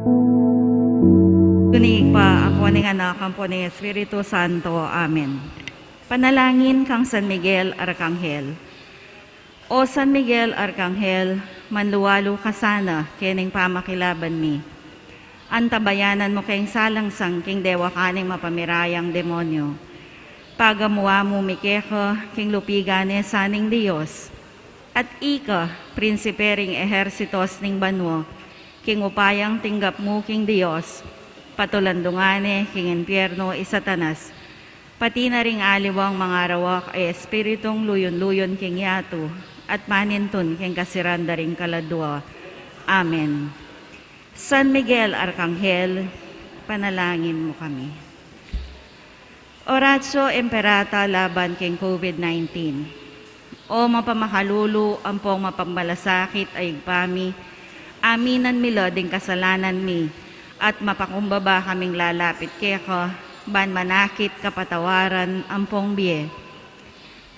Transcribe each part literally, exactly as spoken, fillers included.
King lagyu ning Ibpa, ampo ning Anak, ampo ning Espiritu Santo. Amen. Panalangin kang San Miguel Arkanghel. O San Miguel Arkanghel, manlualu ka sana keng pamakilaban mi. Antabayanan mu keng salangsang king dewakan ning mapamirayang demonyo. Pagamuan mu mi keka king lupigan ne sa ning Dios. At ika, prinsipe ring ehersitos ning banua, king upayang tinggap mu king Dios, patulandungan ne king impyerno i Satanas, pati na ring aliwang mangarawak a espiritung luyun-luyun king yatu, at manintun king kasiran da ring kaladua. Amen. San Miguel Arkanghel, panalangin mu kami. Oratio Imperata laban king COVID nineteen. O mapamakalulu ampong mapamalasakit a Ibpa mi, aminan mi la ding kasalanan mi, at mapakumbaba kaming lalapit keka, ban manakit kapatawaran ampong bie.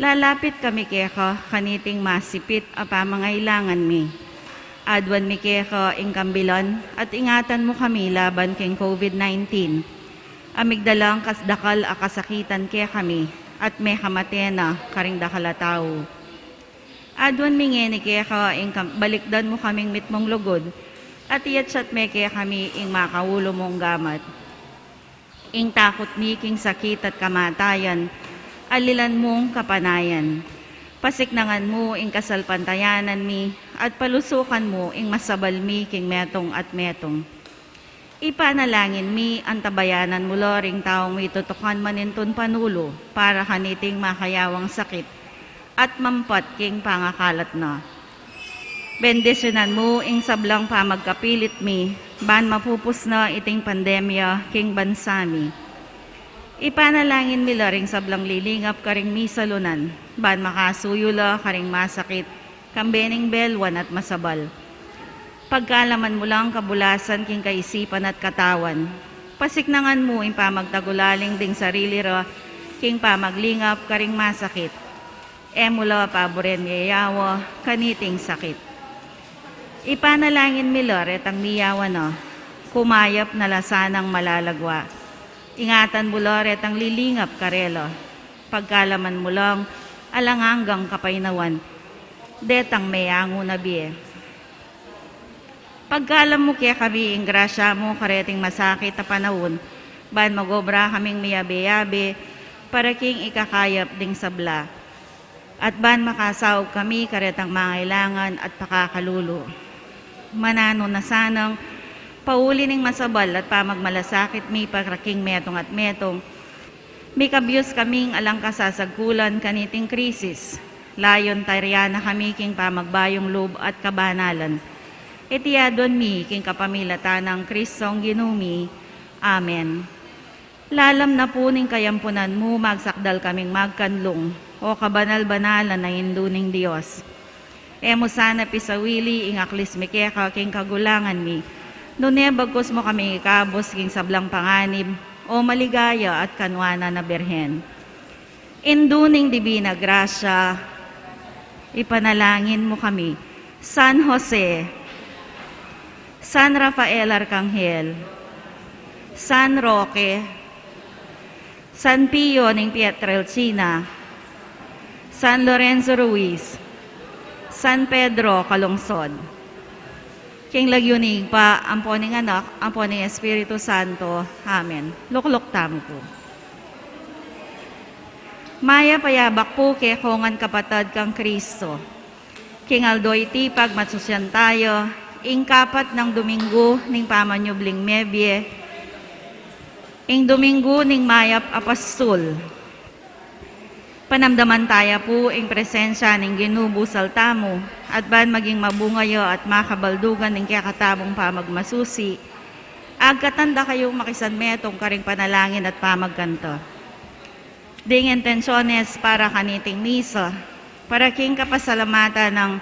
Lalapit kami keka kaniting masipit a pamangailangan mi. Aduan mi keka ing kambilan at ingatan mu kami laban king COVID nineteen. A migdalang kas dakal a kasakitan kekami, at mekamate na karing dakal a tau. Aduan mi ngeni keka ing kam-, balikdan mu kaming mitmung lugud, at iyatsat me kekami ing makaulu mung gamat. Ing takut mi king sakit at kamatayan, alilan mung kapanayan. Pasiknangan mu ing kasalpantayanan mi, at palusukan mu ing masabal mi king metung at metung. Ipanalangin mi, antabayanan mu la ring taung mitutukan manintun panulu para kaniting makayawang sakit at mampat king pangakalat na. Bendisyunan mu ing sablang pamagkapilit mi, ban mapupus na iting pandemya king bansa mi. Ipanalangin mi la ring sablang lilingap karing misalunan, ban makasuyu la karing masakit, kambe ning belwan at masabal. Pagkalaman mu lang kabulasan king kaisipan at katawan. Pasiknangan mu ing pamagtagulaling ding sarili ra king pamaglingap karing masakit. E mu la paburen yayawa kaniting sakit. Ipanalangin mi la retang miyawa na, kumayap na la sanang malalagwa. Ingatan mu la retang lilingap karela. Pagkalaman mu lang alang anggang kapaynawan detang meyangu na bie. Pagkalam mu kekami ing grasya mu kareting masakit a panaun, ban magobra kaming miyabe-yabe para king ikakayap ding sabla, at ban makasaup kami karetang mangailangan at pakakalulu. Mananu na sanang pauli ning masabal at pamagmalasakit mi para king metung at metung, mikabyus kaming alang kasasagkulan kaniting krisis. Layun tarian na kami king pamagbayung lub at kabanalan. Iti aduan mi king kapamilatan nang Kristong Ginu mi. Amen. Lalam na pu ning kayampunan mu, magsakdal kaming magkanlung, o kabanal-banalan a Indu ning Dios. E mu sana pisawili ing aklis mi keka king kagulangan mi, nune bagkus mu kami ikabus king sablang panganib, o maligaya at kanuanan a Birhen. Indu ning Dibina Grasya, ipanalangin mu kami. San Jose, San Rafael Arkanghel, San Roque, San Pio ning Pietrelcina, San Lorenzo Ruiz, San Pedro Calungsod. King lagyu ning Ibpa, ampo ning Anak, ampo ning Espiritu Santo. Amen. Lukluk tamu pu. Mayap a yabak pu kekongan kapatad kang Kristo. King aldo iti pagmasusyan tayu ing kapat nang Duminggu ning pamanyubling mebie, ing Duminggu ning Mayap a Pastul. Panamdaman taya pu ing presensya ning Ginu busal tamu, at ban maging mabunga ya at makabaldugan ning kekatamung pamagmasusi, agkatan da kayung makisanmetung karing panalangin at pamagkanta. Ding intensyones para kaniting misa, para king kapasalamatan nang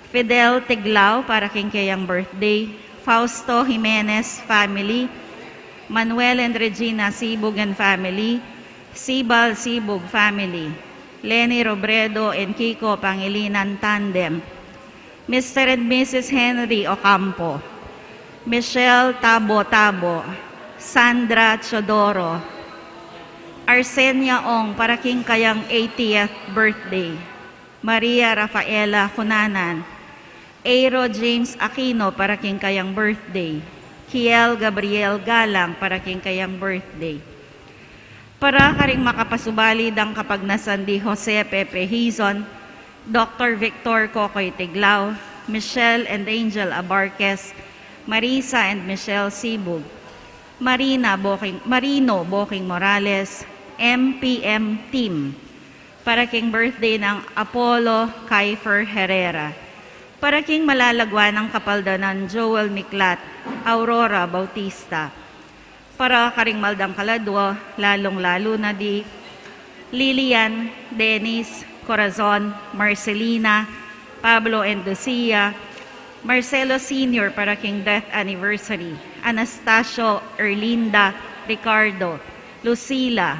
Fidel Tiglao para king keyang birthday, Fausto Jimenez family, Manuel and Regina Sibug and family, Sibal Sibug family, Leni Robredo and Kiko Pangilinan tandem, Mister and Missus Henry Ocampo, Michelle Tabo Tabo, Sandra Teodoro, Arsenia Ong para king kayang eightieth birthday, Maria Rafaela Cunanan, Airo James Aquino para king kayang birthday, Kiel Gabriel Galang para king kayang birthday. Para karing makapasubali dang kapagnasan di Jose Pepe Hizon, Doctor Victor Kokoy Tiglao, Michelle and Angel Abarquez, Marisa and Michelle Sibug, Marina Boking, Marino Boking Morales, M P M Team, para king birthday nang Apollo Kiefer Herrera, para king malalagwa nang kapaldanan Joel Miklat, Aurora Bautista, para karing maldang kaladwa, lalung-lalu na di Lilian, Dennis, Corazon, Marcelina, Pablo and Lucia, Marcelo Senior para king death anniversary, Anastasio, Erlinda, Ricardo, Lucila,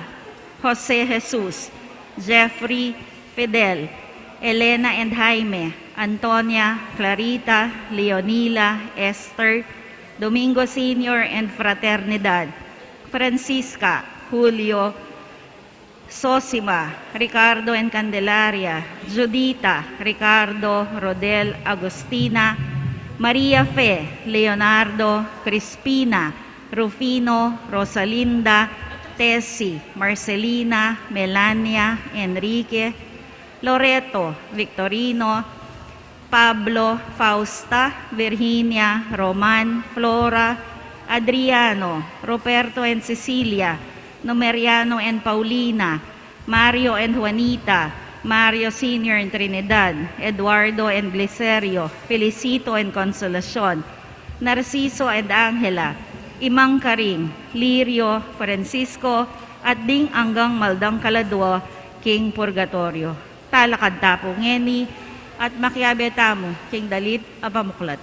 Jose Jesus, Jeffrey, Fidel, Elena and Jaime, Antonia, Clarita, Leonila, Esther, Domingo Senior and Fraternidad, Francisca, Julio, Sosima, Ricardo and Candelaria, Judita, Ricardo, Rodel, Agustina, Maria Fe, Leonardo, Crispina, Rufino, Rosalinda, Tessie, Marcelina, Melania, Enrique, Loreto, Victorino, Pablo, Fausta, Virginia, Roman, Flora, Adriano, Roberto and Cecilia, Numeriano and Paulina, Mario and Juanita, Mario Senior and Trinidad, Eduardo and Glicerio, Felicito and Consolacion, Narciso and Angela, Imang Karing, Lirio, Francisco, at ding anggang maldang kaladwa king purgatorio. Talakad ta pu ngeni at makiabe tamu king dalit a pamuklat.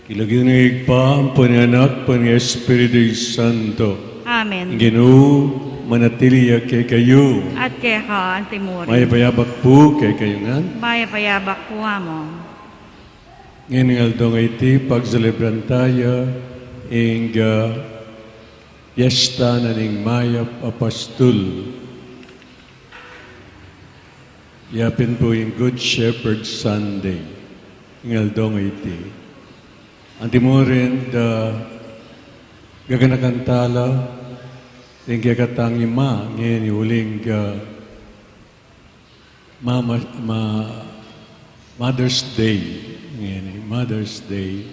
King lagyu ning Ibpa, ampo ning Anak, ampo ning Espiritu Santo. Amen. Ing Ginu Manatili ya kekayu. At keka antimurin. Mayap a yabak pu kekayu ngan. Mayap a yabak pu, Among. Ngening aldo ngeni, pagselebran taya ing, ah, piyesta na ning Mayap a Pastul. Ya pin pu ing Good Shepherd Sunday, ing aldo ngeni. Antimurin da gaganakan tala ring kekatang ima ngeni uling, ah, Mama, ma-, Mother's Day ngeni, Mother's Day.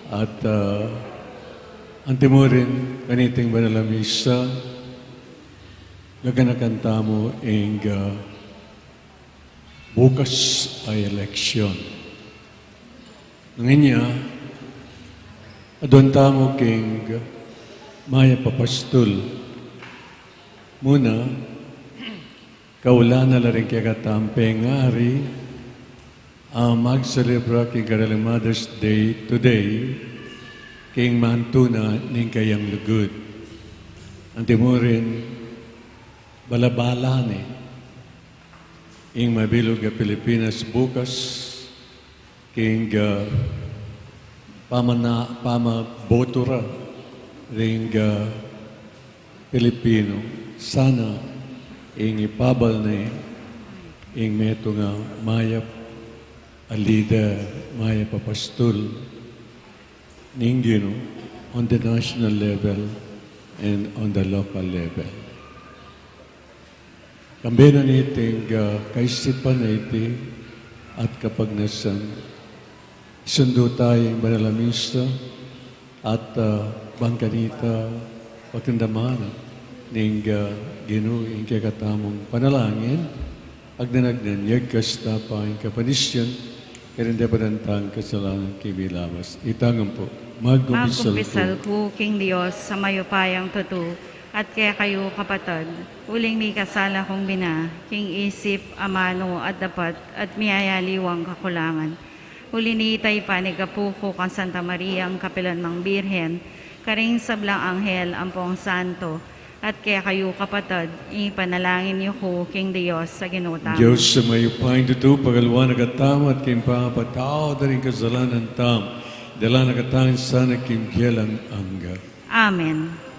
At, ah, antimurin kaniting banal a misa, gaganakan tamu ing, ah, bukas a eleksyon. Ngening aduan tamu king Mayap a Pastul. Muna, kaulan na la ring kekatang pengari a magselebra king karaling Mother's Day today, king mantu na ning kayang lugud. Antimurin, balabalan ne ing mabilug a Pilipinas bukas, king, ah, pamana-, pamaboto ra ring, ah, Pilipinu. Sana ing ipabal ne ing metung a mayap a lider, mayap a pastul ning Ginu on the national level and on the local level. Kambe na niting, ah, kaisipan a iti at kapagnasan, isundu taya ing banal a misa at, ah, bang kanita pakindamana ning, ah, Ginu ing kekatamung panalangin, agnan-agnan, yagkas ta pa ing kapanisyan, karing depadan tang kasalanan king milawas. Itang ampo, magkumpisal ku king Dios a mayupayang tutu, at kekayu kapatad, uling mikasala kung bina, king isip, amanu, at dapat, at miyayaliwang kakulangan. Uli nita, ipanigapu ku kang Santa Mariang kapilanmang Birhen, karing sablang anghel ampong santo, at kekayu kapatad, ipanalangin yu ku king Dios a Ginu tamu. Dios a mayupayang tutu, pagkalwan na katamu at king pangapatawad da ring kasalanan tamu, dala na katamu sana king bie alang angga. Amen.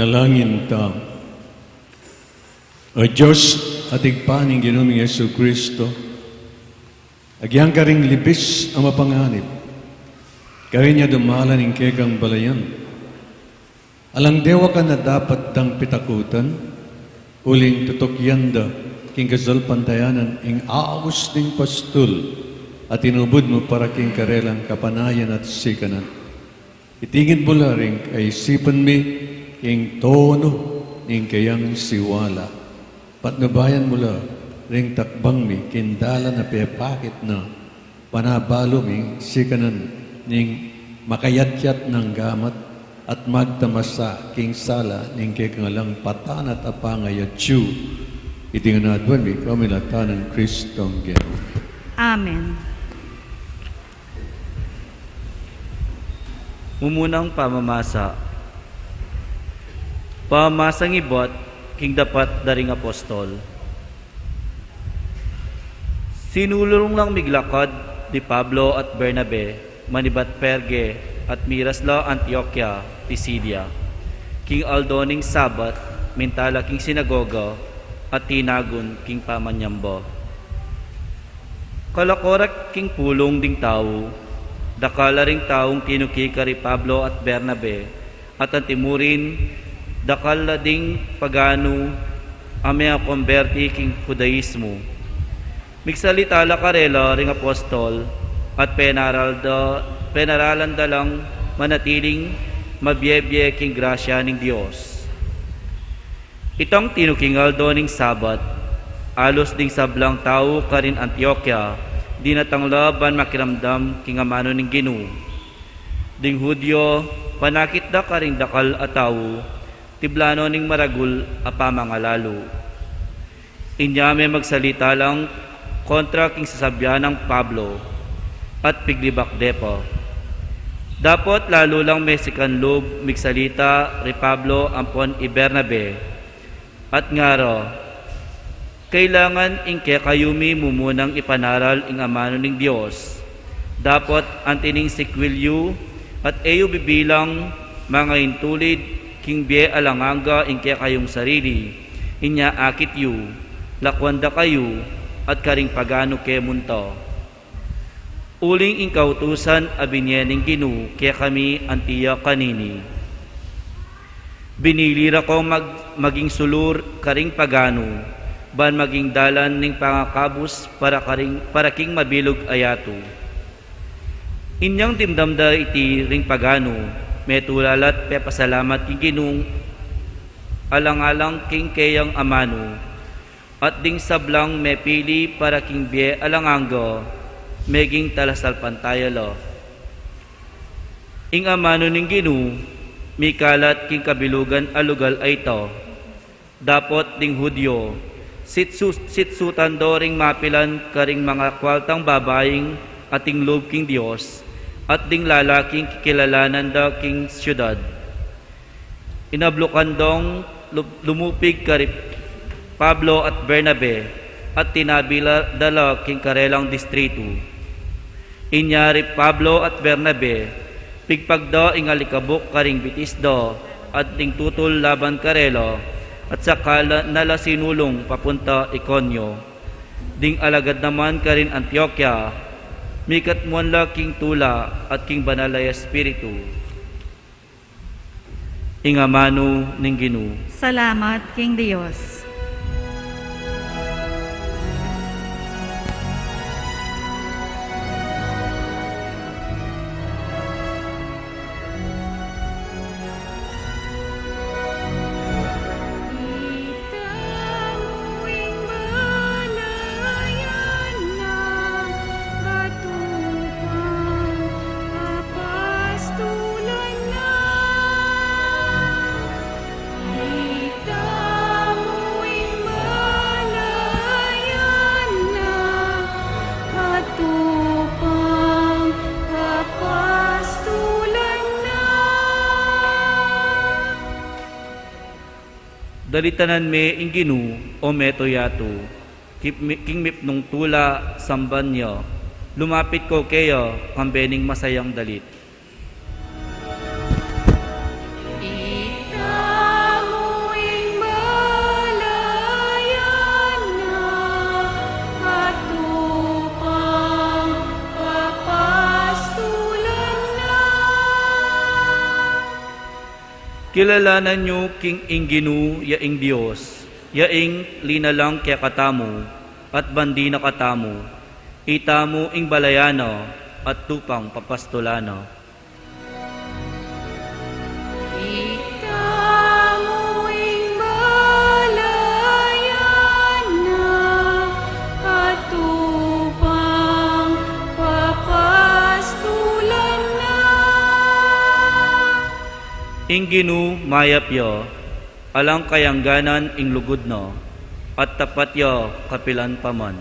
Manalangin ta. O Dios at Ibpa ning Ginu ming Jesucristo, agyang karing libis a mapanganib, karin ya dumalan ing kekang balayan. Alang dewa ka na dapat dang pitakutan, uling tutukyan da king kasalpantayanan ing aus ning pastul a tinubud mu para king karelang kapanayan at sikanan. Itingid mu la ring kaisipan mi king tonu ning kayang siwala. Patnubayan mu la ring takbang mi king dalan a pepakit na panabalu mi sikanan ning makayatyat nang gamat at magtamasa king sala ning kekang alang patanat a pangayatyu. Iti ngan aduan mi kamilatan nang Kristong Ginu. Amen. Mumunang pamamasa. Pamamasang ibat king dapat da ring apostol. Sinulung lang miglakad di Pablo at Bernabe manibat Perge at miras la Antioquia, Pisidia. King aldo ning Sabat, minta la king sinagoga at tinagun king pamanyamba. Kalako ra king pulung ding tau, dakal la ring taung tinuki kari Pablo at Bernabe, at antimurin, dakal la ding paganu a mengakomberti king Judaismo. Migsalita la karela ring apostol, at penaral da, penaralan da lang manatiling mabie-bie king grasya ning Dios. Itang tinuking aldo ning Sabat, alus ding sablang tau karin Antioquia, dinatang la ban makiramdam king amanu ning Ginu. Ding Judio, panakit da karing dakal a tau, tiblano ning maragul a pamangalalu. Inya me magsalita lang kontra king sasabyan nang Pablo, at piglibak de pa. Dapot lalu lang mesikan lub migsalita ri Pablo ampon i Bernabe, at ngara, kailangan ing kekayu mi mumunang ipanaral ing amanu ning Dios. Dapot anti ning sikwil yu, at e yu bibilang mangaintulid king bie alang angga ing kekayung sarili, inya akit yu, lakwan da kayu, at karing paganu ke munta. Uling ing kautusan a binie ning Ginu kekami anti ya kanini. Binili ra kong mag-, maging sulur karing paganu, ban maging dalan ning pangakabus para karing, para king mabilug a yatu. Inyang dimdam da iti ring paganu, metula la't pepasalamat king Ginu, alang-alang king keyang amanu, at ding sablang mepili para king bie alang angga, meging talasalpantaya la. Ing amanu ning Ginu, mikalat king kabilugan a lugal a ita. Dapot ding Judio, sitsu-, sitsutan do ring mapilan karing manga kwaltang babaing ating lub king Dios, at ding lalaking kikilalanan da king siudad. Inablukan dong lu-, lumupig kari Pablo at Bernabe, at tinabi la, da la king karelang distritu. Inya ri Pablo at Bernabe, pigpag da ing alikabuk karing bitis da, at ding tutul laban karela, at saka la, na la sinulung papunta Iconio. Ding alagad naman karin Antioquia, mikatmuan la king tula at king Banal a Espiritu. Ing amanu ning Ginu. Salamat king Dios. Ita mu ing balayan na, atupang kapastulan na. Dalitanan me ing Ginu, o meto yatu, king mi-, king mipnung tula, samban ya. Lumapit ko keya, kambe ning masayang dalit. Ita Kilalanan yu king ing Ginu ya ing Dios, ya ing linalang kekatamu, at bandi na katamu, itamu ing balayan na, at tupang papastulan na. Itamu ing balayan na, at tupang papastulan na. Ing Ginu mayap ya, alang kayangganan ing lugud na, at tapat ya kapilan pa man.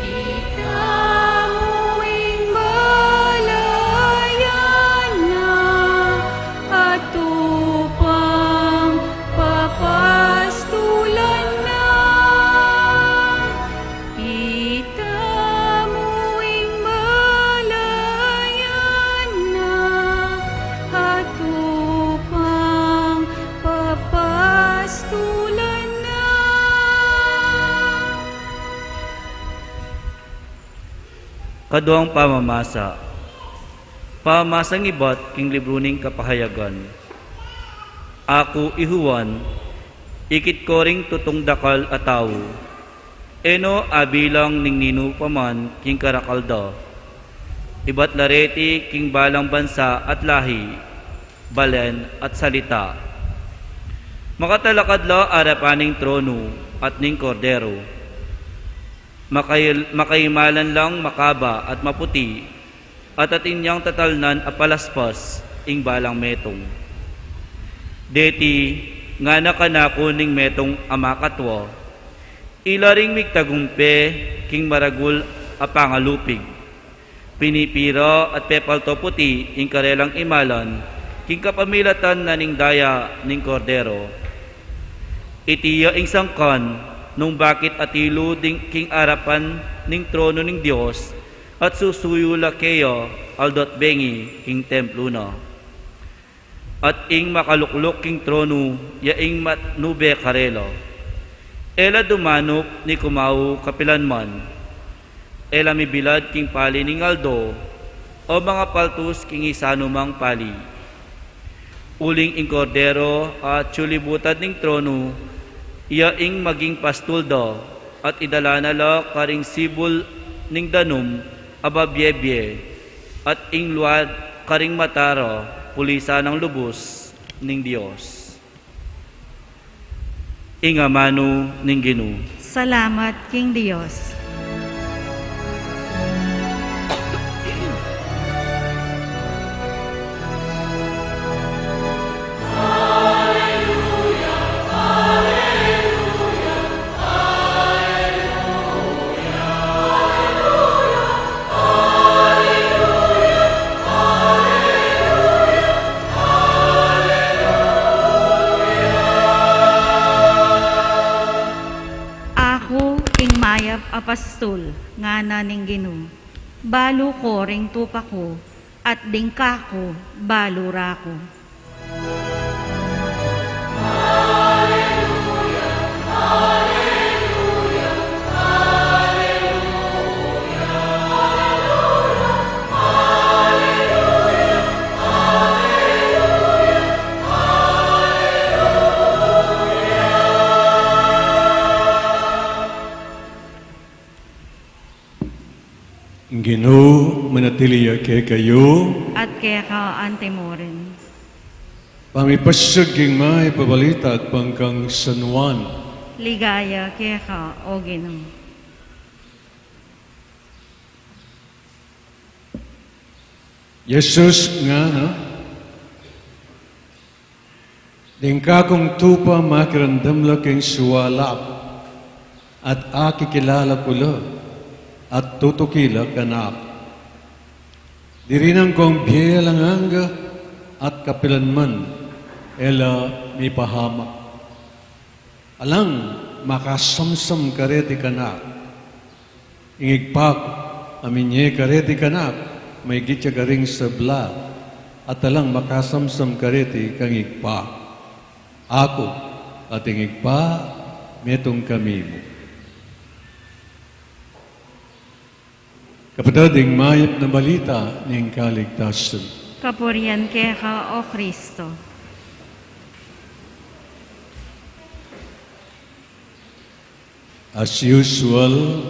Itamu ing balayan na, at tupang papastulan na. Itamu ing balayan na, at tupang papastulan na. Kaduang pamamasa. Pamamasang ibat king libru ning Kapahayagan. Aku i Juan, ikit ko ring tutung dakal a tau, e no abilang ning ninu pa man king karakal da. Ibat la reti king balang bansa at lahi, balen at salita. Makatalakad la arapan ning tronu at ning Kordero. Makai-, makaimalan lang makaba at maputi, at atin yang tatalnan a palaspas ing balang metung. Deti, ngana kanaku ning metung a makatwa, ila ring migtagumpe king maragul a pangalupig. Pinipira at pepalto puti ing karelang imalan king kapamilatan na ning daya ning Kordero. Iti ya ing sangkan nung bakit atilu ding king arapan ning tronu ning Dios, at susuyu la keya aldo at bengi king templu na. At ing makalukluk king tronu ya ing matnube karela. E la dumanup ni kumau kapilan man. E la mibilad king pali ning aldo, o mangapaltus king isanu mang pali. Uling ing Kordero a atyu libutad ning tronu, iya ing maging pastul da, at idala na la karing sibul ning danum a babiebie, at ing luad karing mata ra pulisan nang lubus ning Dios. Ing amanu ning Ginu. Salamat king Dios. Aku ing mayap a pastul, ngana ning Ginu. Balu ko ring tupa ku, at ding kaku, balu ra ku. Ing Ginu manatili ya kekayu. At keka antimurin. Pamipasiag king mayap a balita agpang kang San Juan. Ligaya keka, o Ginu. Jesus ngana, ding kakung tupa makiramdam la king sualap, at akikilala ku la, at tutuki la kanaku. Dirinan kung bie alang angga, at kapilan man e la mipahamak. Alang makasamsam kareti kanaku. Ing Ibpa ku, a minye kareti kanaku, maigit ya karing sabla, at alang makasamsam kareti kang Ibpa ku. Aku, at ing Ibpa, metung kami mu. Kapatad, ing mayap a balita ning kaligtasan. Kapurian keka, O Kristo. As usual,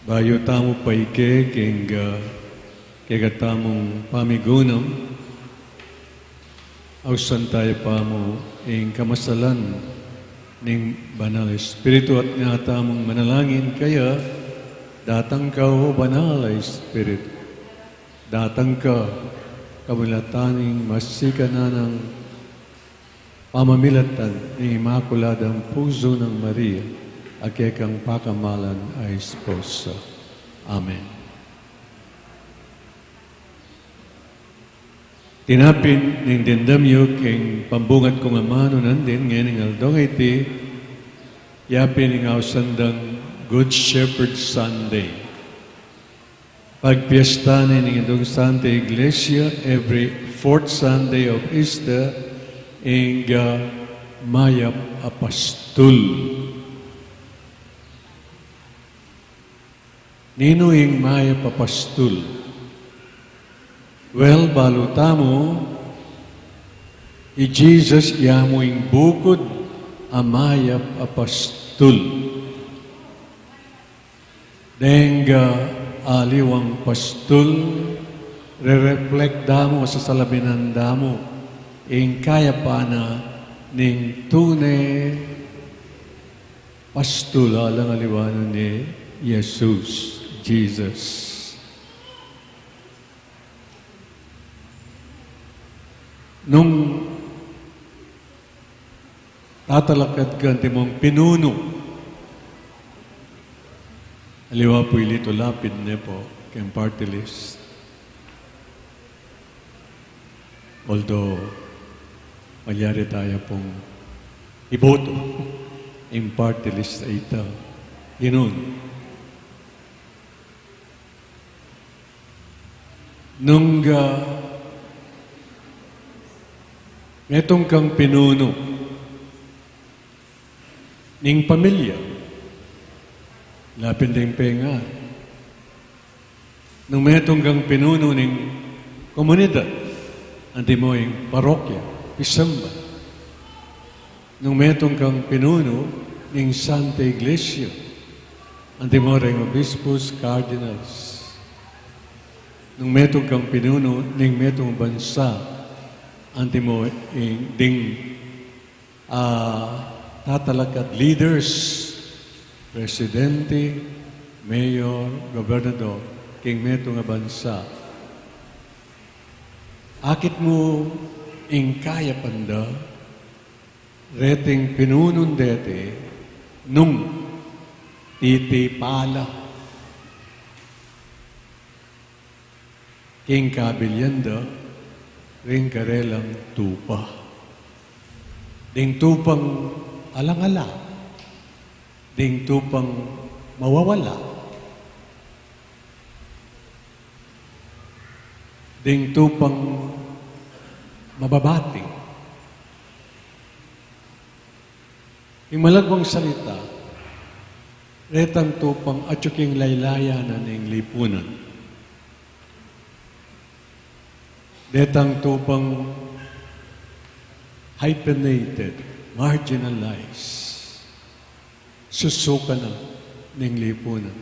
bayu tamu paike king, ah, kekatamung pamigunam, ausan taya pa mu ing kamasalan ning Banal Espiritu at nga tamung manalangin kaya, datang ka, O Banal a Espiritu, datang ka, kamulatan ning masikan a pamamilatan ning Imakuladang Pusu nang Maria, a kekang pakamalan a esposa. Amen. Tinapin ning dimdam yu king pambungat kung amanu nandin, ngening aldo iti, yapin ing ausan dang Good Shepherd Sunday. Pagpiesta ne ning Indung Santa Iglesia every fourth Sunday of Easter, ing, ah, Mayap a Pastul. Ninu ing Mayap a Pastul? Well, balu tamu, i Jesus ya mu ing bukud a Mayap a Pastul. Deng, ah, aliwang pastul, re-reflect da mu, sasalabinan da mu ing kayapan na ning tune pastul, alang aliwa na i Jesus, Jesus. Nung tatalakad ka antimong pinunu, aliwa pu ilitu lapid ne pu keng party list. Although, malyari taya pung iboto ing party list a ita. Inun? Nung, ah, metung kang pinunu ning pamilya, lapin deng penga. Nung metung kang pinunu ning komunidad, antimo ing parokya, pisamban. Nung metung kang pinunu ning Santa Iglesia, antimo reng obispos, cardinals. Nung metung kang pinunu ning metung bansa, antimo ing ding, ah, tatalakad, leaders, presidente, mayor, gobernador, king metung a bansa. Akit mu ing kayapan da, reting pinunun deti nung titipa la king kabilian da ring karelang tupa. Ding tupang alang-ala, ding tupang mawawala, ding tupang mababati. Ing malagwang salita, retang tupang atyu king laylayan na ning lipunan. Detang tupang hyphenated, marginalized, susukan na ning lipunan.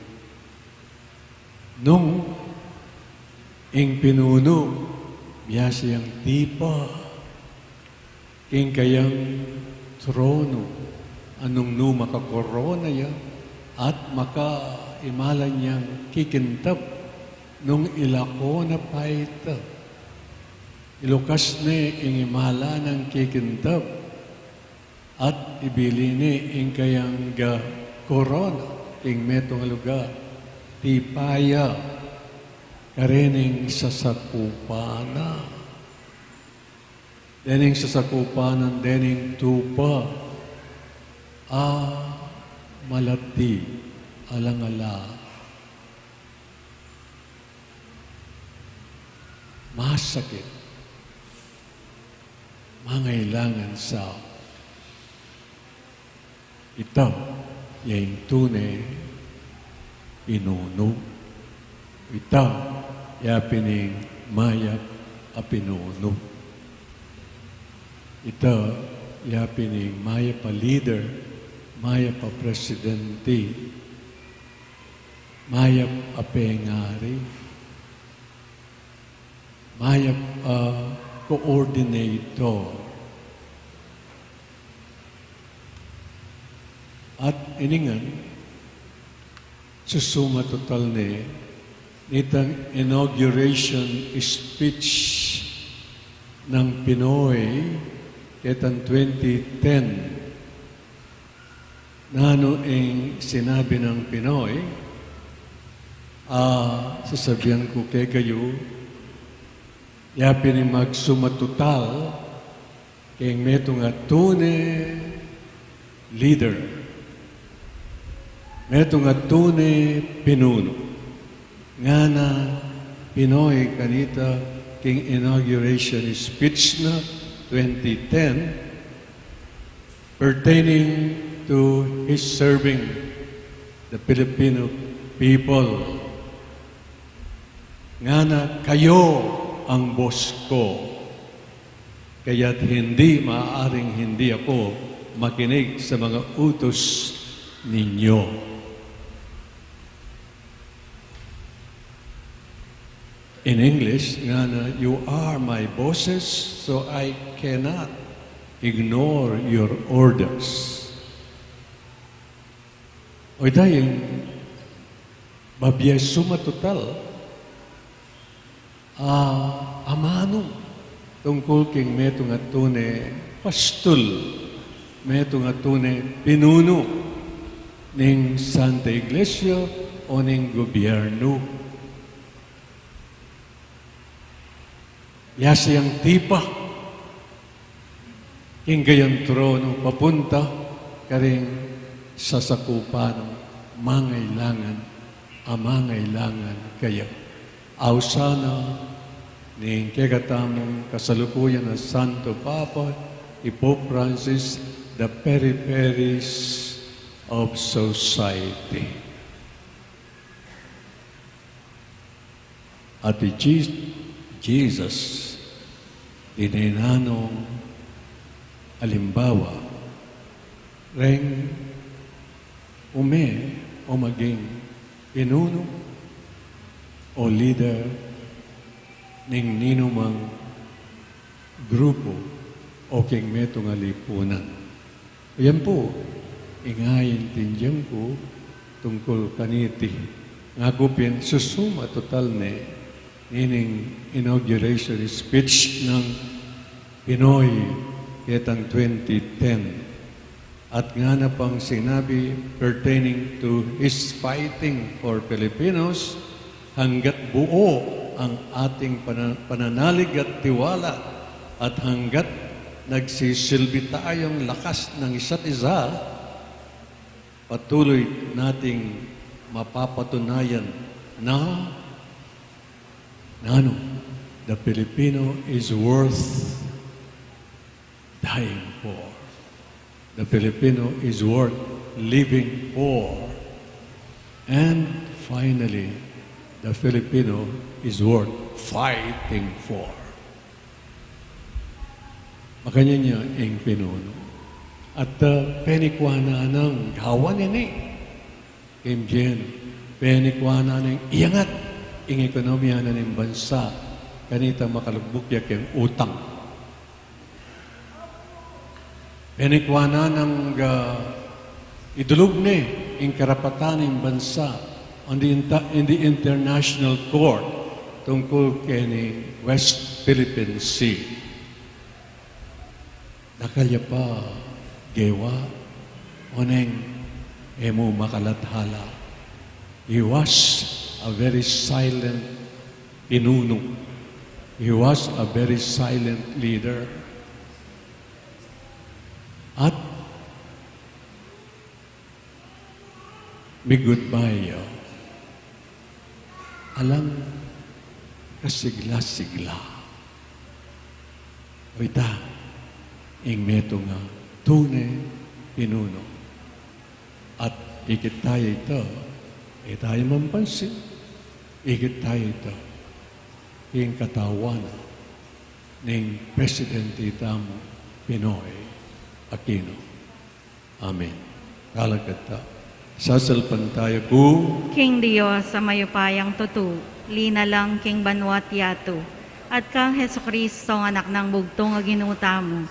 Nung ing pinunu, biasa yang tipa king kayang tronu, a nung nu makakorona ya, at makaimalan yang kikintab, nung ilako na pa ita, ilukas ne ing imalan nang kikintab, at ibili ne ing kayang korona king metung a lugar, tipa ya karening sasakupan na. Dening sasakupan na, dening tupa a malati, alang-ala, masakit, mangailangan sa Ita ya ing tune pinunu. Ita ya pin ing mayap a pinunu. Ita, yapin ing mayap a leader, mayap a presidente, mayap a pengari, mayap a coordinator. At ini ngan, susuma tutal ne nitang inauguration speech nang Pinoy ketang twenty ten. Nanu ing sinabi nang Pinoy? A, sasabian ku kekayu, yapin ing magsuma tutal keng metung a tune leader, metung a tune pinunu. Ngana Pinoy kanita king inauguration speech na twenty ten, pertaining to his serving the Filipino people. Ngana, "Kayo ang boss ko, kaya't hindi maaaring hindi ako makinig sa mga utos ninyo." In English, ngana, "You are my bosses, so I cannot ignore your orders." O, ita ing babie suma tutal a amanung tungkul king metung a tune pastul, metung a tune pinunu ning Santa Iglesia o ning gobyernu. Ya siyang tipa king kayang tronu papunta karing sasakupan nang mangailangan, a mangailangan kaya. Ausan na ning kekatamung kasalukuyan a Santo Papa, i Pope Francis, the periperies of society. At i Je-, Jesus, dine nanung alimbawa reng ume o maging pinunu o leader ning ninumang grupu o king metung a lipunan. Yan pu ing aintindian ku tungkul kaniti. Ngaku pin susuma tutal ne nining inauguration speech nang Pinoy ketang twenty ten. At ngana pang sinabi pertaining to his fighting for Filipinos, hanggat buo ang ating pana-, pananalig at tiwala, at hanggat nagsisilbi tayong lakas ng isa't isa, patuloy nating mapapatunayan na, na ano, the Filipino is worth dying for. The Filipino is worth living for. And finally, the Filipino is worth fighting for. Makanyan ya ing pinunu. At, uh, penikwanan nang gawan ini. King bie, penikwanan nang iyangat ing ekonomiya na ning bansa. Kanita makalubuk ya king utang. Penikwanan nang, ah, idulug ne ing karapatan ning bansa on the inter-, in the International Court tungkul keni West Philippine Sea. Dakal ya pa gewa, oneng e mu makalathala. He was a very silent pinunu. He was a very silent leader. At mi-goodbye ya. Alang kasigla-sigla. O ita, ing metung a tune pinunu. At ikit taya ita, e taya mampansin, ikit taya ita. King katawan ning Presidente tamu, Pinoy Aquino. Amen. Talakad ta. Sasalpantaya ku king Dios a mayupayang tutu, linalang king banua't yatu, at kang Jesucristo, Anak nang bugtung a Ginu tamu,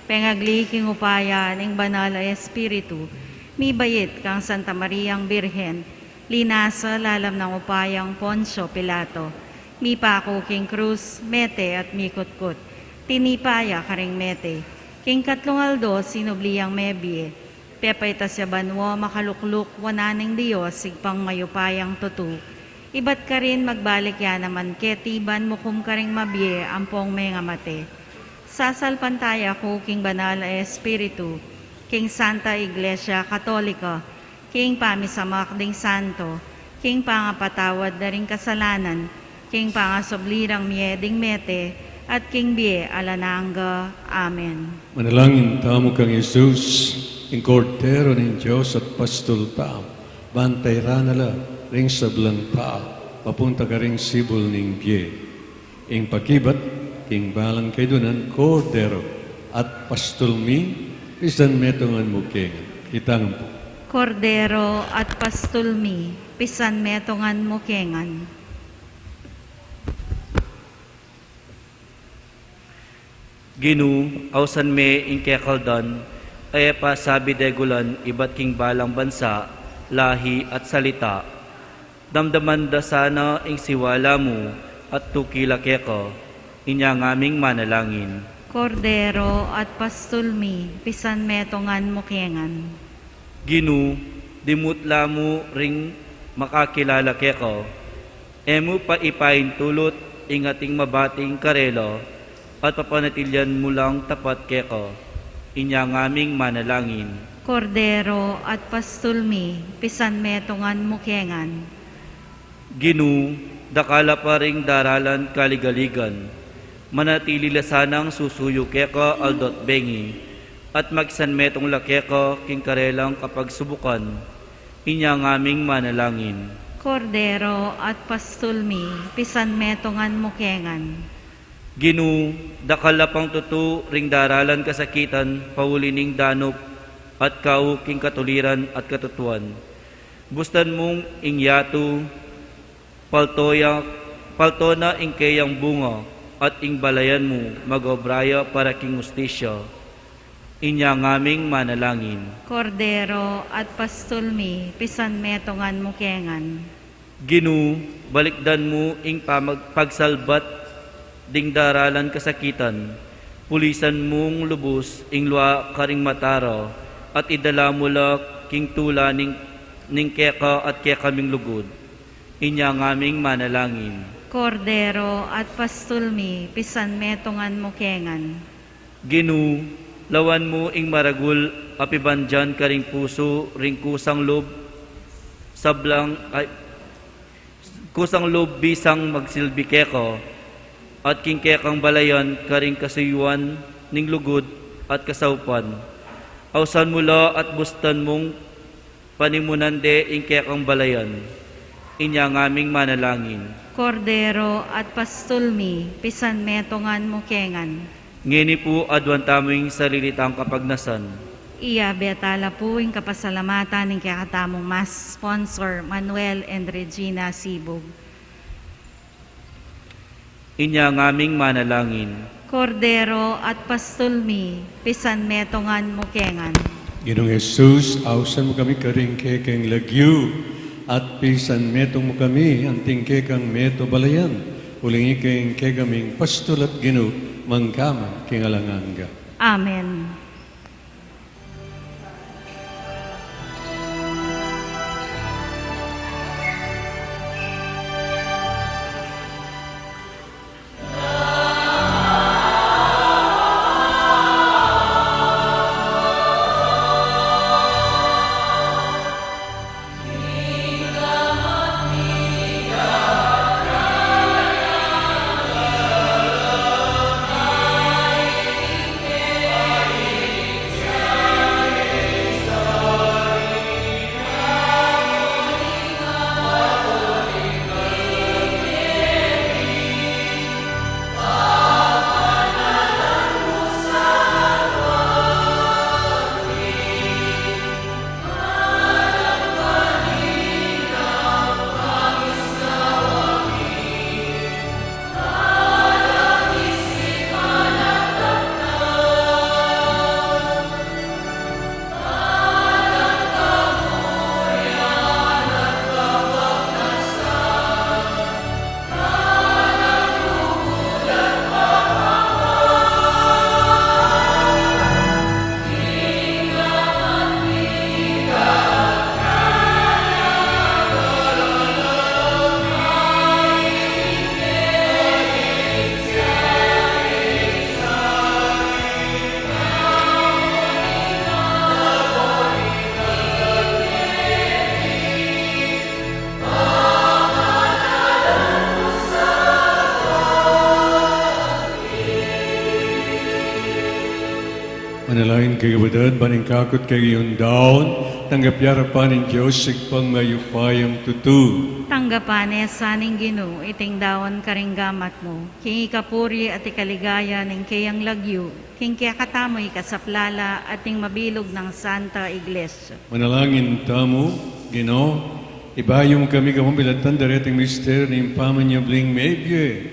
pengagli king upaya ning Banal a Espiritu, mibait kang Santa Mariang Birhen, linasa lalam nang upayang Poncio Pilato, mipaku king krus, mete at mikutkut, tinipa ya karing mete, king katlung aldo sinubli yang mebie, pepaitas ya banua makalukluk wanan ning Dios Ibpang mayupayang tutu, ibat karin magbalik ya naman keti ban mukum karing mabie ampong mengamate. Sasalpantaya ku king Banal a Espiritu, king Santa Iglesia Katolika, king pamisamak ding santo, king pangapatawad da ring kasalanan, king pangasubli rang mie ding mete, at king bie alang angga. Amen. Manalangin tamu kang Jesus, ing Kordero ning Dios at Pastul tamu, bantay ra na la ring sablang tau, papunta karing sibul ning bie. Ing pakibat king balang kaidunan, Kordero at Pastul mi, pisan metungan mu kengan. Itang pu. Kordero at Pastul mi, pisan metungan mu kengan. Ginu, ausan me ing kekang aldan a e pa sabi degulan ibat king balang bansa, lahi at salita. Damdaman da sana ing siwala mu at tuki la keka. Inya ngaming manalangin. Kordero at Pastul mi, pisan metungan mu kengan. Ginu, dimutla mu ring makakilala keka. E mu pa ipaintulut ing ating mabating karela, at papanatilian mu lang tapat keka. Inya ngaming manalangin. Kordero at Pastul mi, pisan metungan mu kengan. Ginu, dakal la pa ring daralan kaligaligan. Manatili la sanang susuyu keka aldo't bengi, at magsanmetung la keka king karelang kapagsubukan. Inya ngaming manalangin. Kordero at Pastul mi, pisan metungan mu kengan. Ginu, dakal la pang tutu ring daralan kasakitan pauli ning danup at kau king katuliran at katutuan. Bustan mung ing yatu, palto ya, palto na ing keyang bunga, at ing balayan mu, mag-obra ya para king hustisya. Inya ngaming manalangin. Kordero at Pastul mi, pisan metungan mu kengan. Ginu, balikdan mu ing pamag-, pagsalbat ding daralan kasakitan, pulisan mung lubus ing lua karing mata ra, at idala mu la king tula ning, ning keka at kekaming lugud. Inya ngaming manalangin. Kordero at Pastul mi, pisan metungan mu kengan. Ginu, lawan mu ing maragul a pibandian karing pusu ring kusang lub, sablang, ay, kusang lub bisang magsilbi keka, at king kekang balayan karing kasuyuan ning lugud at kasaupan. Ausan mu la at bustan mung panimunan de ing kekang balayan. Inya ngaming manalangin. Kordero at Pastul mi, pisan metungan mu kengan. Ngeni pu aduan tamu ing sarili tang kapagnasan. Iyabe ta la pu ing kapasalamatan ning kekatamung Mass sponsor, Manuel and Regina Sibug. Inya ngaming manalangin. Kordero at Pastul mi, pisan metungan mu kengan. Ginung Jesus, ausan mu kami karing kekeng lagyu, at pisan metung mu kami anting kekang meto balayan, uling ika ing kekaming Pastul at Ginu, mangga man king alang angga. Amen. Ing kekayung kapatad, ban ing kakut kekayung daun, tanggap ya king arapan ning Dios, Ibpang mayupayang tutu. Tanggapan na sa ning Ginu iting daun karing gamat mu, king ikapuri at ikaligaya ning keyang lagyu, king kekatamu ikasaplala at ning mabilug nang Santa Iglesia. Manalangin tamu. Ginu, ibayu mu kami kapamilatan da reting misteryu ning pamanyubling mebie.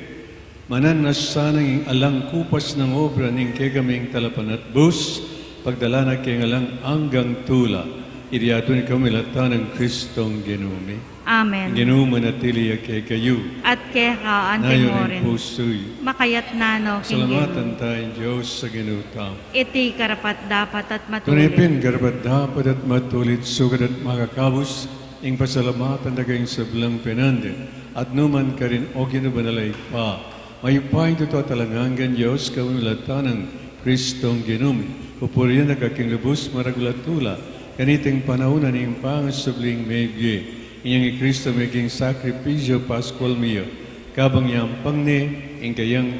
Manan na sana ing alang kupas nang obra ning kekaming talapanatbus, pagdala na king alang anggang tula. Iti aduan mi kapamilatan nang Kristong Ginu mi. Amen. Ing Ginu manatili ya kekayu. At keka anti mo rin. Pusu yu. Makayatnan no king Ginu. Salamatan taya ing Dios a Ginu tamu. Iti karapat-dapat at matulid. Tune pin karapat-dapat at matulid, sukat at makakabus ing pasalamatan da ka king sablang penandit at nukarin man, O Ginu, banal a Ibpa, mayupayang tutu at alang anggang Dios, kapamilatan nang Kristong Ginu mi. Pupurian da ka king lubus maragul a tula kaniting panaun ning pangasubling mebie. Inyang i Kristo meging sakripisyu paskual mi ya, kabang yampang ne ing kayang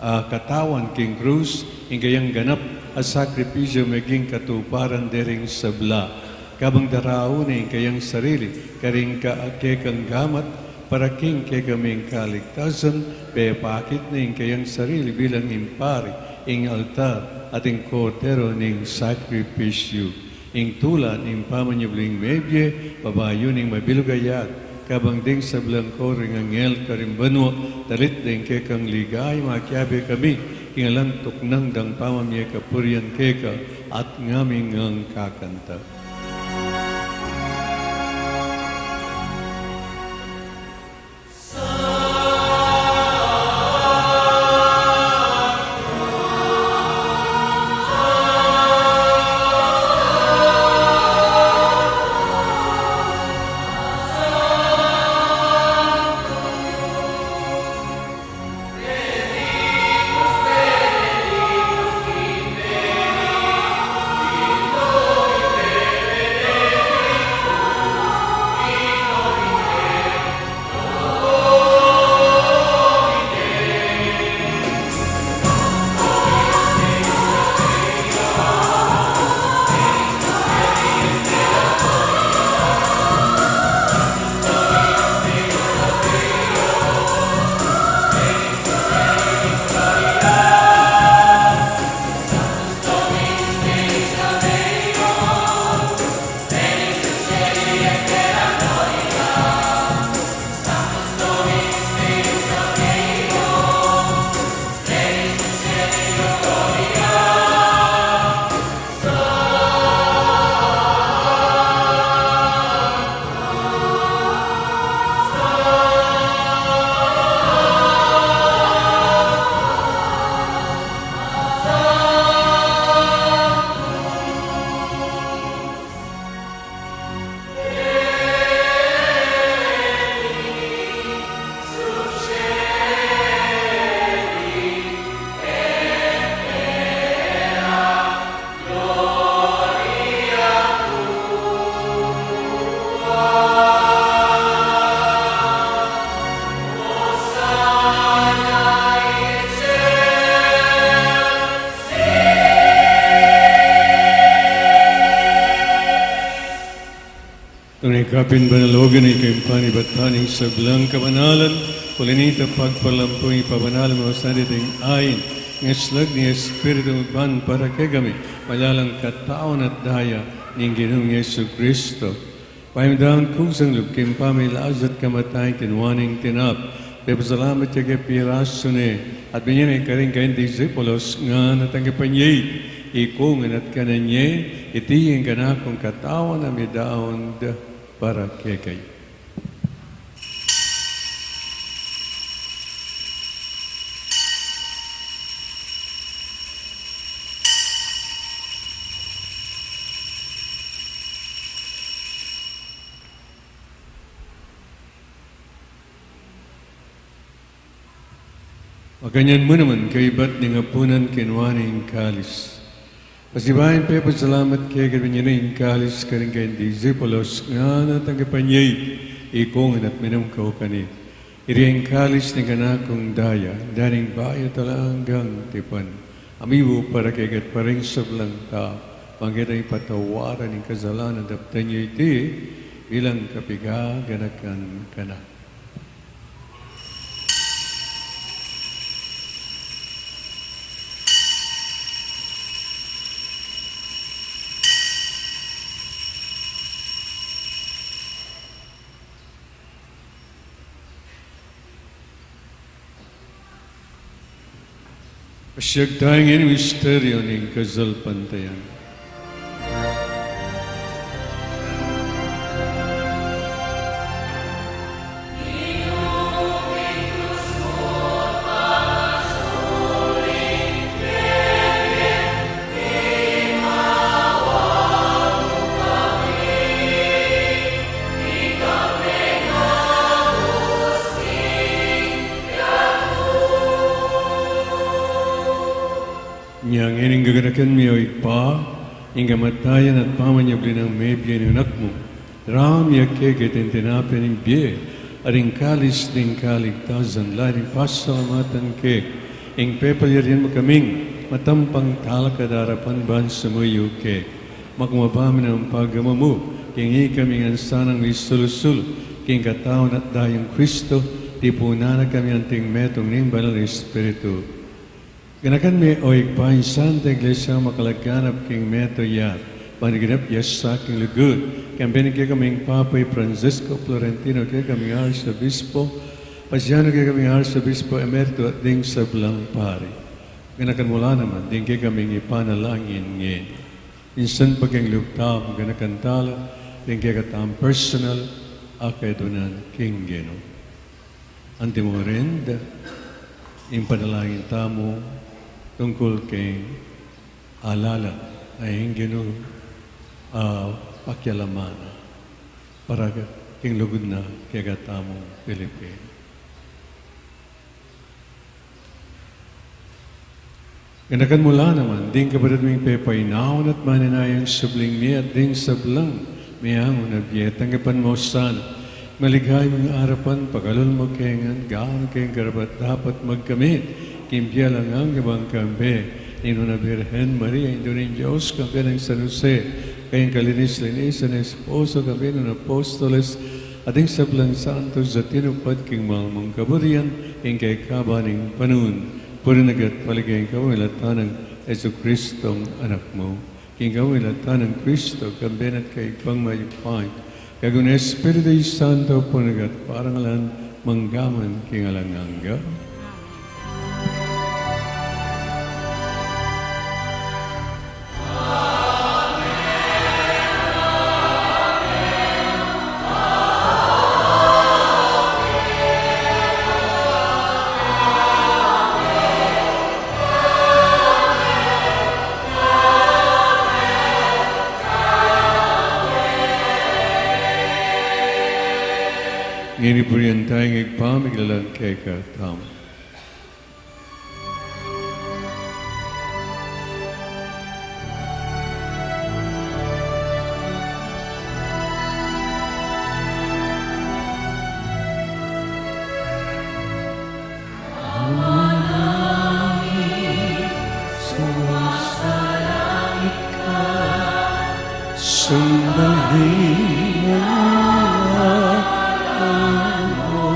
a katawan king krus, ing kayang ganap a sakripisyu meging katuparan dering sabla. Kabang daraun ne ing kayang sarili karing ka-, kekang gamat para king kekaming kaligtasan, pepakit ne ing kayang sarili bilang impari, ing altar, at ing kordero ning sakripisyu. Ing tula ning pamanyubling mebie, babayu ning mabilug a yatu, kabang ding sablang koro ring anghel karing banua, dalit da ing kekang ligaya, makiabe kami king alang tuknang dang pamamie kapurian keka, at ngaming ngan kakanta. Tune kapin banal, O Ginu, ika ing panibatan ning sablang kabanalan, uli na nita pagpalampu ing pabanalan mu sa diting ain, ing aslag ning Espiritu mu ban para kekami, malalang katawan at daya ning Ginung Jesucristo. Paimadan kusang lub king pamilasa at kamatayan, kinua ne ing tinape, pepasalamat ya keka, pirasu ne, at binie ne karing kayang disipulos, ngana, tanggapan ye iti, ikongan at kanan ye, iti ing kanakung katawan a midaun da para kekayu. Makanyan mu naman, kaybat ning apunan, kinua ne ing kalis. Pasibayu yang pepasalamat keka, binie ne ing kalis karing kayang disipulos, ngana, tanggapan ye iti, ikongan at minum kayu keni. Iti ing kalis ning kanakung daya, daya ning bayu at alang anggang tipan. Amibu para keka't para king sablang tau, mangga ing patawaran ning kasalanan, daptan yu iti bilang kapigaganakan kanaku. Pasiag tamu king misteryu ning kasalpantayan. Inya ngeni, gaganakan mi, o Ibpa, ing kamatayan at pamanyubli nang mebie ning Anak mu. Daraun mi keka iting tinape ning bie at ing kalis ning kaligtasan, layun pasalamatan ke ing pepalyarian mu kaming matampang talakad arapan ban sumuyu keka. Makamaba mi nang pagmamanu king ikami ngan sanang misulu-sulu king katawan at dayang Kristo, tipunan na kami anting metung ning Banal a Espiritu. Ganakan me, o Ibpa, ing Santa Iglesia makalaganap king metung ya, ban ginap ya sa king lugud, kambe ning kekaming Papa i Francisco Florentino, kekaming Arsobispo, pasianu kekaming Arsobispo Emerito at ding sablang pari. Ganakan mu la naman ding kekaming ipanalangin ngeni. Minsan pa king lub tamu, ganakan tala ding kekatamung personal a kayadwanan king Ginu. Antimo rin, ing panalangin tamu tungkul king alalat a ing Ginu a pakialaman na para king lugud na kekatamung Pilipino. Ganakan mu la naman ding kapatad ming pepainaun at manenayang subling mie at ding sablang meangu na bie. Tanggapan mu sana king maligayang arapan, pakalulu mu kami ngan gawan keng karapat-dapat magkamit king bie alang angga, ban kambe ning Nuan a Birhen Maria, Indu ning Dios, kambe nang San Jose, kayang kalinis-linisan a esposo, kambe nang apostoles at ding sablang santos a tinupad king mal mung kaburian king kekaban ning panaun, purian at paligayan king kapamilatan nang Jesucristong Anak mu. King kapamilatan nang Kristo, kambe na at kaybat mayupaya, kaybat ning Espiritu Santo, purian at parangalan, mangga man king alang angga. Ngeni purian taya ing Ibpa, mikilalang kekatamu. Ama namin, sumasalangit ka, sambahin ang ngalan mo.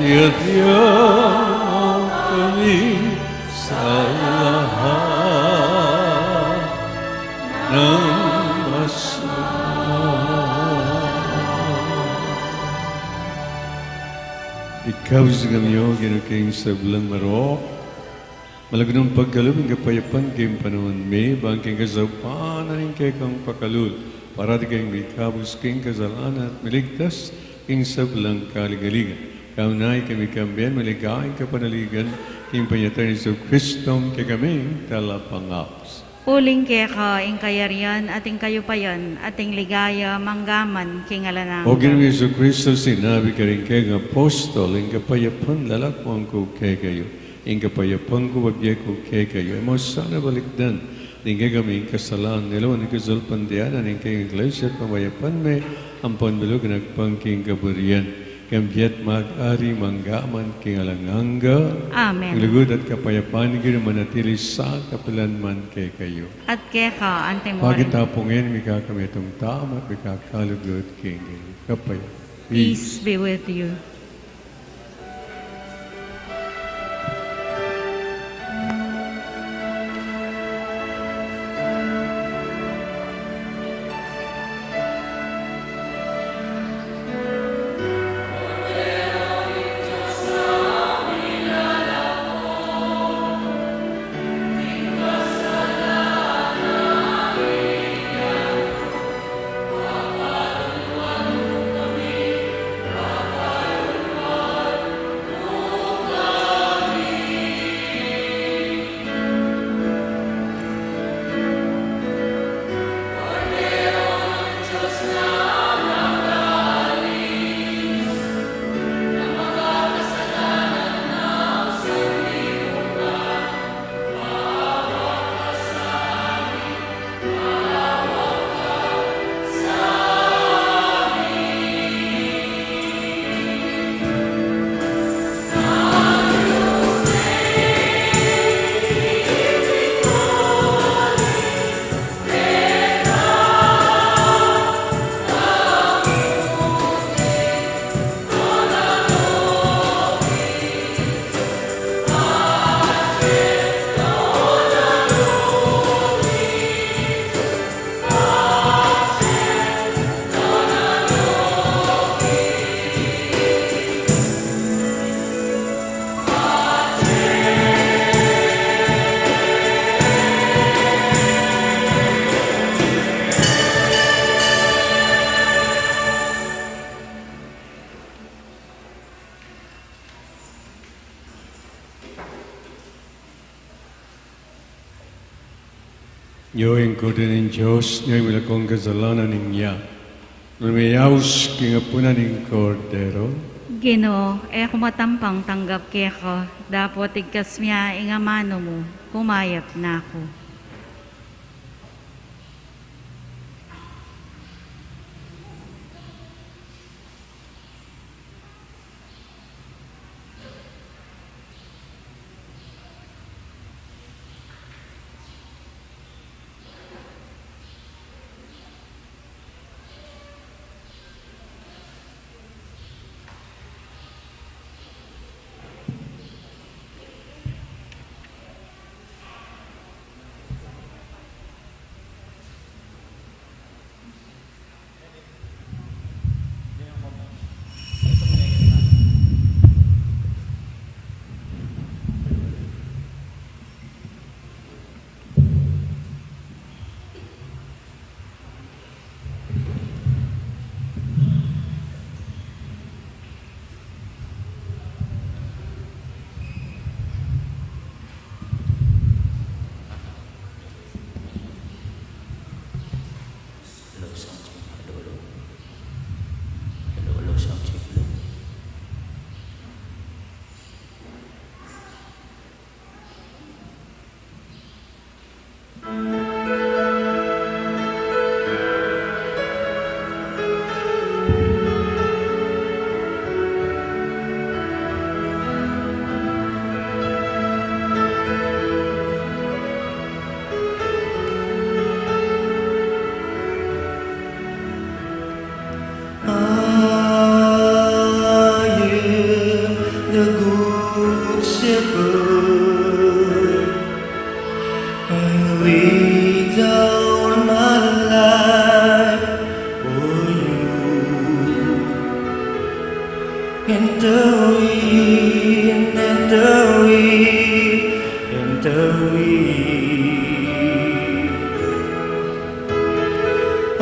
Yadya kami sa lahat ng masama. Ikabus kami, O Ginu, king sablang marok. Malugud nang pagkalub ing kapayapan king panaun mi, ban king kasaupan ning kekang pakalulu, parati kaming mikabus king kasalanan at miligtas king sablang kaligaligan. Kaunayan kami kambe, maligayang kapanaligan king panyatang Jesucristo, kekaming talapangabus. Uling keka ing kayarian at ing kayupayan at ing ligaya manggaman king alang angga. O Ginu Jesucristo, sinabi karing kekang apostol, ing kapayapan lalakwan ku kekayu, ing kapayapan ku bibie ku kekayu. E mu sana balikdan ding kekaming kasalanan, lawan ing kasalpantayanan ning kekang Iglesia at pamayapan me, ampon balugan agpang king kaburian. Kambe at mag-ari manggaman king alang angga. Amen. Ing lugud at kapayapan ning Ginu manatili sa kapilan man kekayu. At keka anti murin. Pakit ta pu ngeni mikakami atung tama at mikakalugud king kapayapan. Peace be with you. Nyo ing Kordero ning Dios, nyo ing milakong kasalanan ning mundo. Nung meyaus king apunan ning Kordero. Ginu, e ku matampang tanggap keka, dapot igkas mu ing amanu mu, kumayap na ku.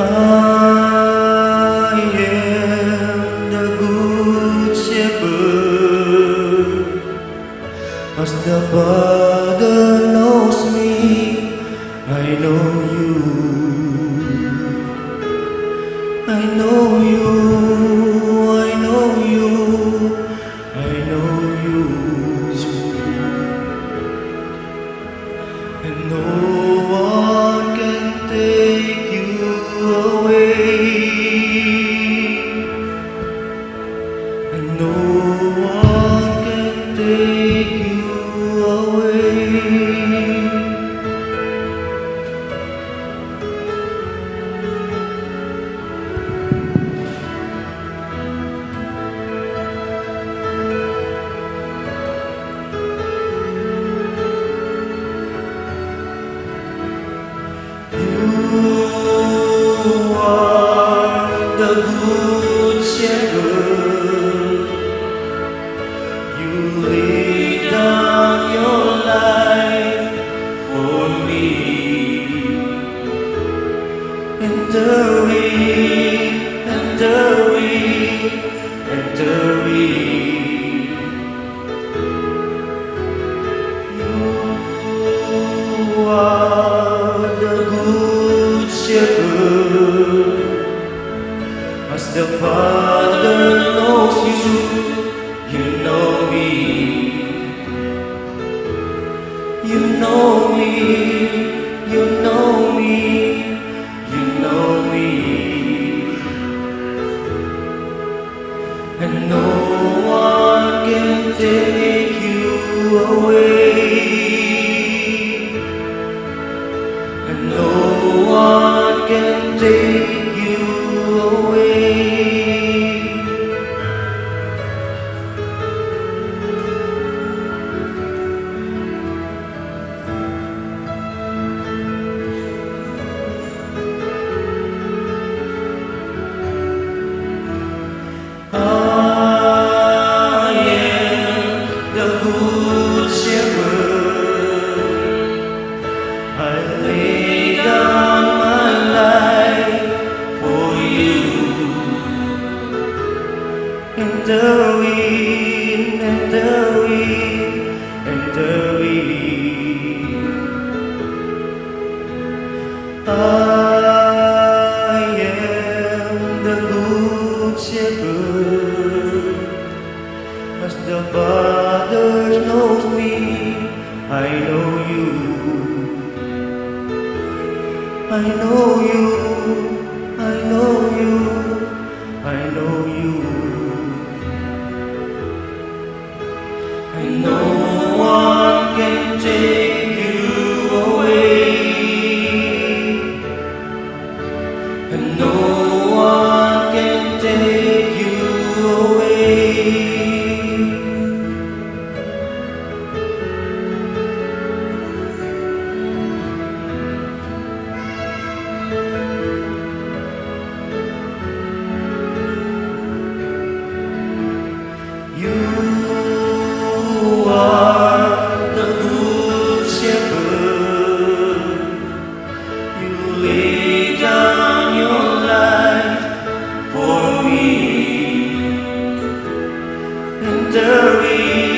I am the good shepherd, as the Father knows me, I know you. I know you, I know you, I know you. And no one can take you away. And no one can take you away. You are the good shepherd. You lay down your life for me. Enter in, enter in, enter in. You are the good shepherd. As the Father knows you, you know me. You know me, you know me, you know me. And no one can take you away. And no one can take you away. I am the good shepherd. I lay down my life for you. Enter in, enter in, enter in. I am the good shepherd. As the Father knows me, I know you. I know you, I know you, I know you. And no one can take you away. And no one can take you away. You are the good shepherd. You lay down your life for me. Enter in,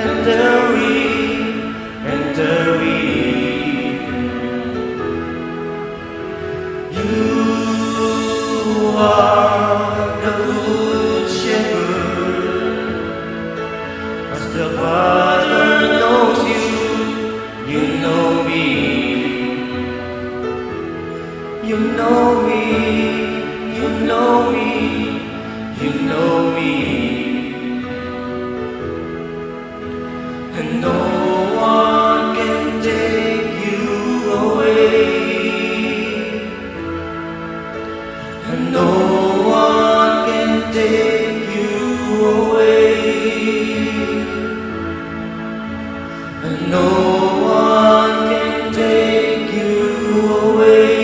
enter in, enter in. You are the good shepherd. As the Father knows you, you know me. You know me, you know me, you know me. And no one can take you away. And no one can take you away. And no one can take you away.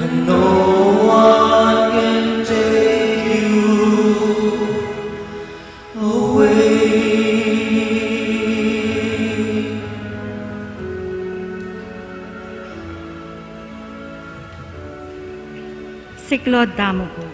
And no one can take you away. Siklaud tamu pu.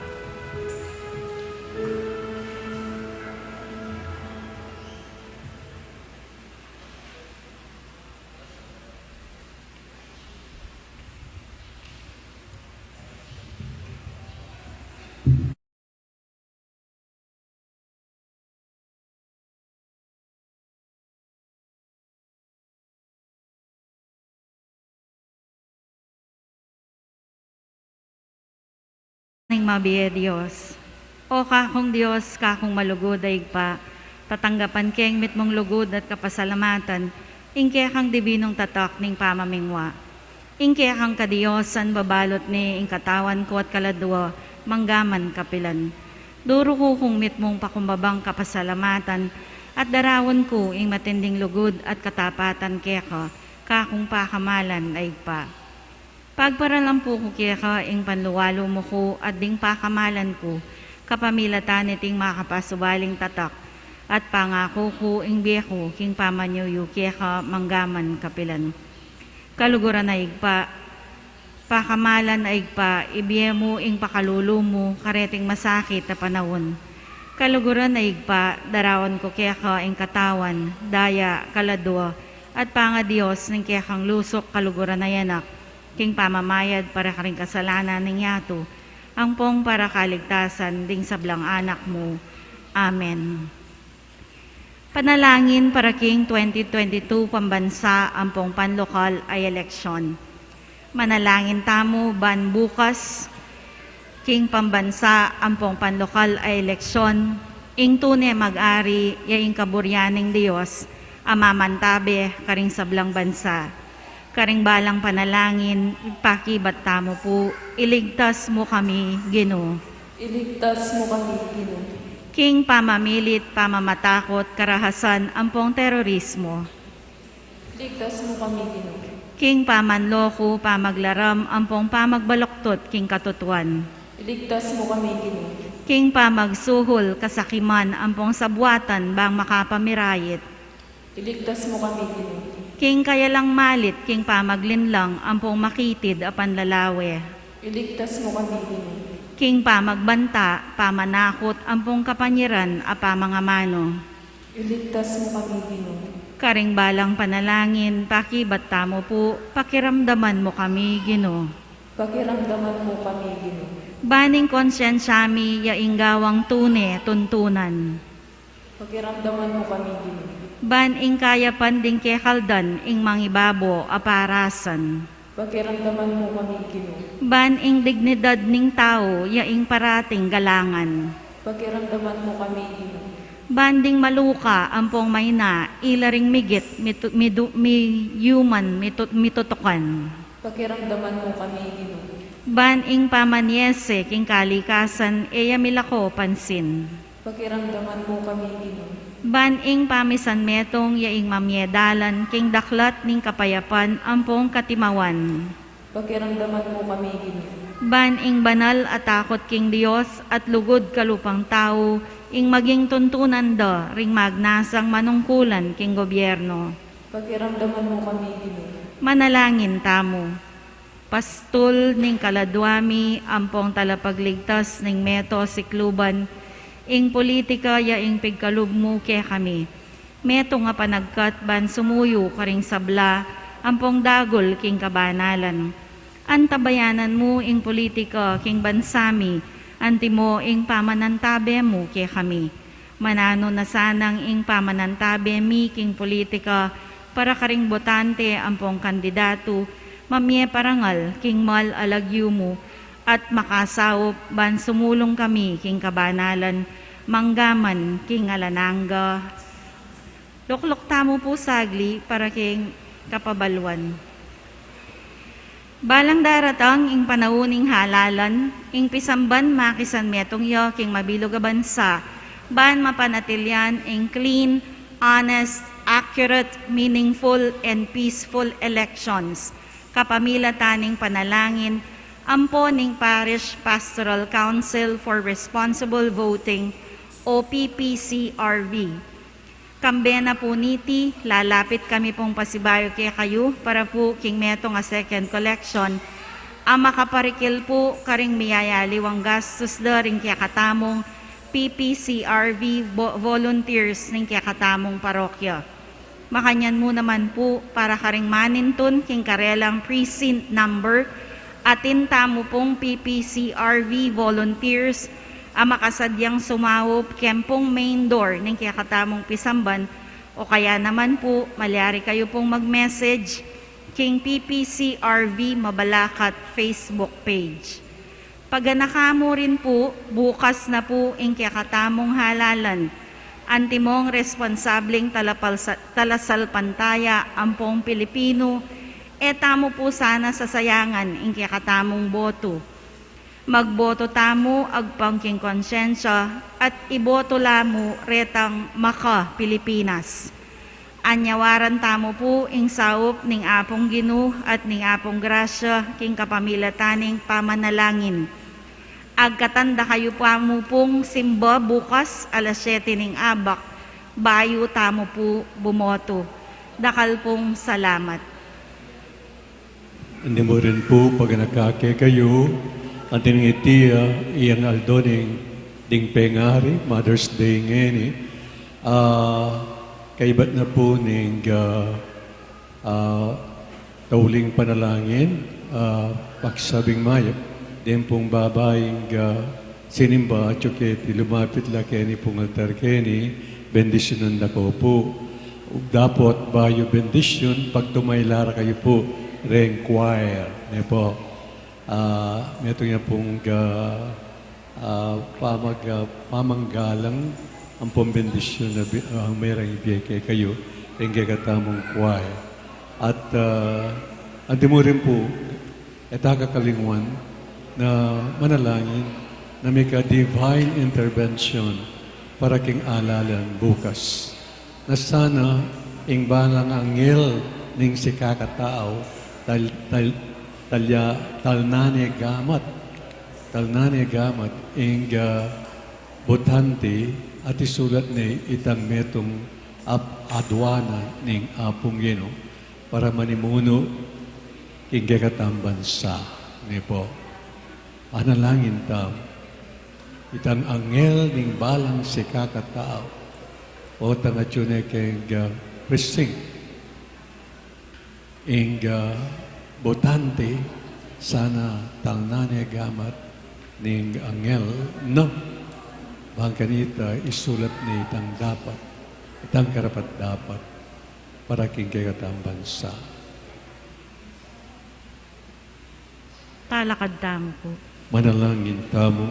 Ning mabie Dios. O kakung Dios, kakung malugud a Ibpa, tatanggapan keng mitmung lugud at kapasalamatan ing kekang dibinung tatak ning pamamingwa. Ing kekang kadiosan babalut ne ing katawan ku at kaladua manggaman kapilan. Duruku kung mitmung pakumbabang kapasalamatan at darawan ku ing matinding lugud at katapatan keka, kakung pakamalan a Ibpa. Pagparalampu ku keka ing panluwalu mu ku at ding pakamalan ku kapamilatan niting makapasubaling tatak, at pangaku ku ing bie ku king pamanyuyu keka manggaman kapilan. Kaluguran a Ibpa, pakamalan a Ibpa, ibie mu ing pakalulu mu kareting masakit a panaun. Kaluguran a Ibpa, darawan ku keka ing katawan, daya, kaladua, at pangadios ning kekang lusuk kaluguran a Anak, king pamamayad para karing kasalanan ning yatu, ampong para kaligtasan ding sablang anak mu. Amen. Panalangin para king twenty twenty-two pambansa ampong panlokal a eleksyon. Manalangin tamu ban bukas king pambansa ampong panlokal a eleksyon, ing tune mag-ari ya ing kaburian ning Dios a mamantabe karing sablang bansa. Karing balang panalangin, ipakibat tamu pu, iligtas mu kami, Ginu. Iligtas mu kami, Ginu. King pamamilit, pamamatakut, karahasan, ampong terorismo. Iligtas mu kami, Ginu. King pamanloku, pamaglaram, ampong pamagbaluktot king katutuan. Iligtas mu kami, Ginu. King pamagsuhul, kasakiman, ampong sabwatan, bang makapamirayit. Iligtas mu kami, Ginu. King kayalang malit, king pamaglinlang, ampong makitid a panlalawe. Iligtas mu kami, Ginu. King pamagbanta, pamanakut, ampong kapanyiran a pamangamanu. Iligtas mu kami, Ginu. Karing balang panalangin, pakibat tamu pu, pakiramdaman mu kami, Ginu. Pakiramdaman mu kami, Ginu. Ban ing konsyensya mi ya ing gawang tune tuntunan. Pakiramdaman mu kami, Ginu. Ban ing kayapan ding kekaldan ing mangibabo a parasan. Pakiramdaman mu kami, Ginu. Ban ing dignidad ning tau ya ing parating galangan. Pakiramdaman mu kami, Ginu. Ban ding maluka ampong maina ila ring migit mitu-, midu-, miyuman mitu-, mitutukan. Pakiramdaman mu kami, Ginu. Ban ing pamanyese king kalikasan e ya milako pansin. Pakiramdaman mu kami, Ginu. Ban ing pamisanmetung ya ing mamyedalan king daklat ning kapayapan ampong katimawan. Pakiramdaman mu kami, Ginu. Ban ing banal a takut king Dios at lugud kalupang tau ing maging tuntunan da ring magnasang manungkulan king gobyerno. Pakiramdaman mu kami, Ginu. Manalangin tamu. Pastul ning kaladua mi ampong talapagligtas ning meto sikluban, ing politika ya ing pigkalub mu kekami. Metung a panagkat ban sumuyu karing sabla ampong dagul king kabanalan. Antabayanan mu ing politika king bansa mi, antimo ing pamanantabe mu kekami. Mananu na sanang ing pamanantabe mi king politika para karing botante ampong kandidatu, mamye parangal king mal a lagyu mu, at makasaup ban sumulung kami king kabanalan manggaman king alang angga. Lukluk tamu pu sagli para king kapabaluan. Balang daratang ing panaun ning halalan, ing pisamban makisanmetung ya king mabilug a bansa, ban mapanatilian ing clean, honest, accurate, meaningful, and peaceful elections, kapamilatan ning panalangin ampo ning Parish Pastoral Council for Responsible Voting o P P C R V. Kambe na pu niti, lalapit kami pung pasibayu kekayu para pu king metung a second collection a makaparikil pu karing miyayaliwang gastus da ring kekatamung P P C R V vo-, volunteers ning kekatamung parokya. Makanyan mu naman pu, para karing manintun king karelang precinct number, atin tamu pung P P C R V volunteers a makasadyang sumaup keng pung main door ning kekatamung pisamban, o kaya naman pu, malyari kayu pung mag-message king P P C R V Mabalacat Facebook page. Paganaka mu rin pu, bukas na pu ing kekatamung halalan. Antimong responsabling talapalsa-, talasalpantaya ampong Pilipinu, e tamu pu sana sasayangan ing kekatamung botu. Magboto tamu agpang king konsyensya at iboto la mu retang maka-Pilipinas. Anyawaran tamu pu ing saup ning Apung Ginu at ning Apung Grasya king kapamilatan ning pamanalangin. Agkatan da kayu pa mu pung simba bukas alas siyete ning abak, bayu tamu pu bumoto. Dakal pung salamat. Anti mu rin pu, paganaka kekayu, anti ning iti ya ing aldo ning ding pengari, Mother's Day ngeni, ah, kaibat na pu ning, ah, ah, tauling panalangin, ah, pagsabing mayap, deng pung babaing, ah, sinimba, atyu keti lumapit la keni pung altar keni, bendisyunan da ko pu. Dapot bayu bendisyun, pagtumayla ra kayu pu reng choir, ne pu. Ah, metung ya pung, ah, ah, pamag-, ah, pamanggalang ampong bendisyun a bi-, ah, merang ibie kekayu, reng kekatamung choir. At, ah, anti mu rin pu, e ta kakalingwan na manalangin na mika divine intervention para king alalan bukas. Na sana ing balang anghel ning sikakatau, tal-, tal-, talya-, talnan ne gamat, talnan ne gamat ing, ah, botante at isulat ne itang metung ap-, adua na ning Apung Ginu para manimunu king kekatang bansa, ne pu. Panalangin tamu. Itang anghel ning balang sikakatau, o tang atyu ne keng, ah, precinct, ing, ah, botante, sana talnan ne gamat ning anghel, no? Bang kanita isulat ne itang dapat, itang karapat-dapat para king kekatang bansa. Talakad tamu pu. Manalangin tamu.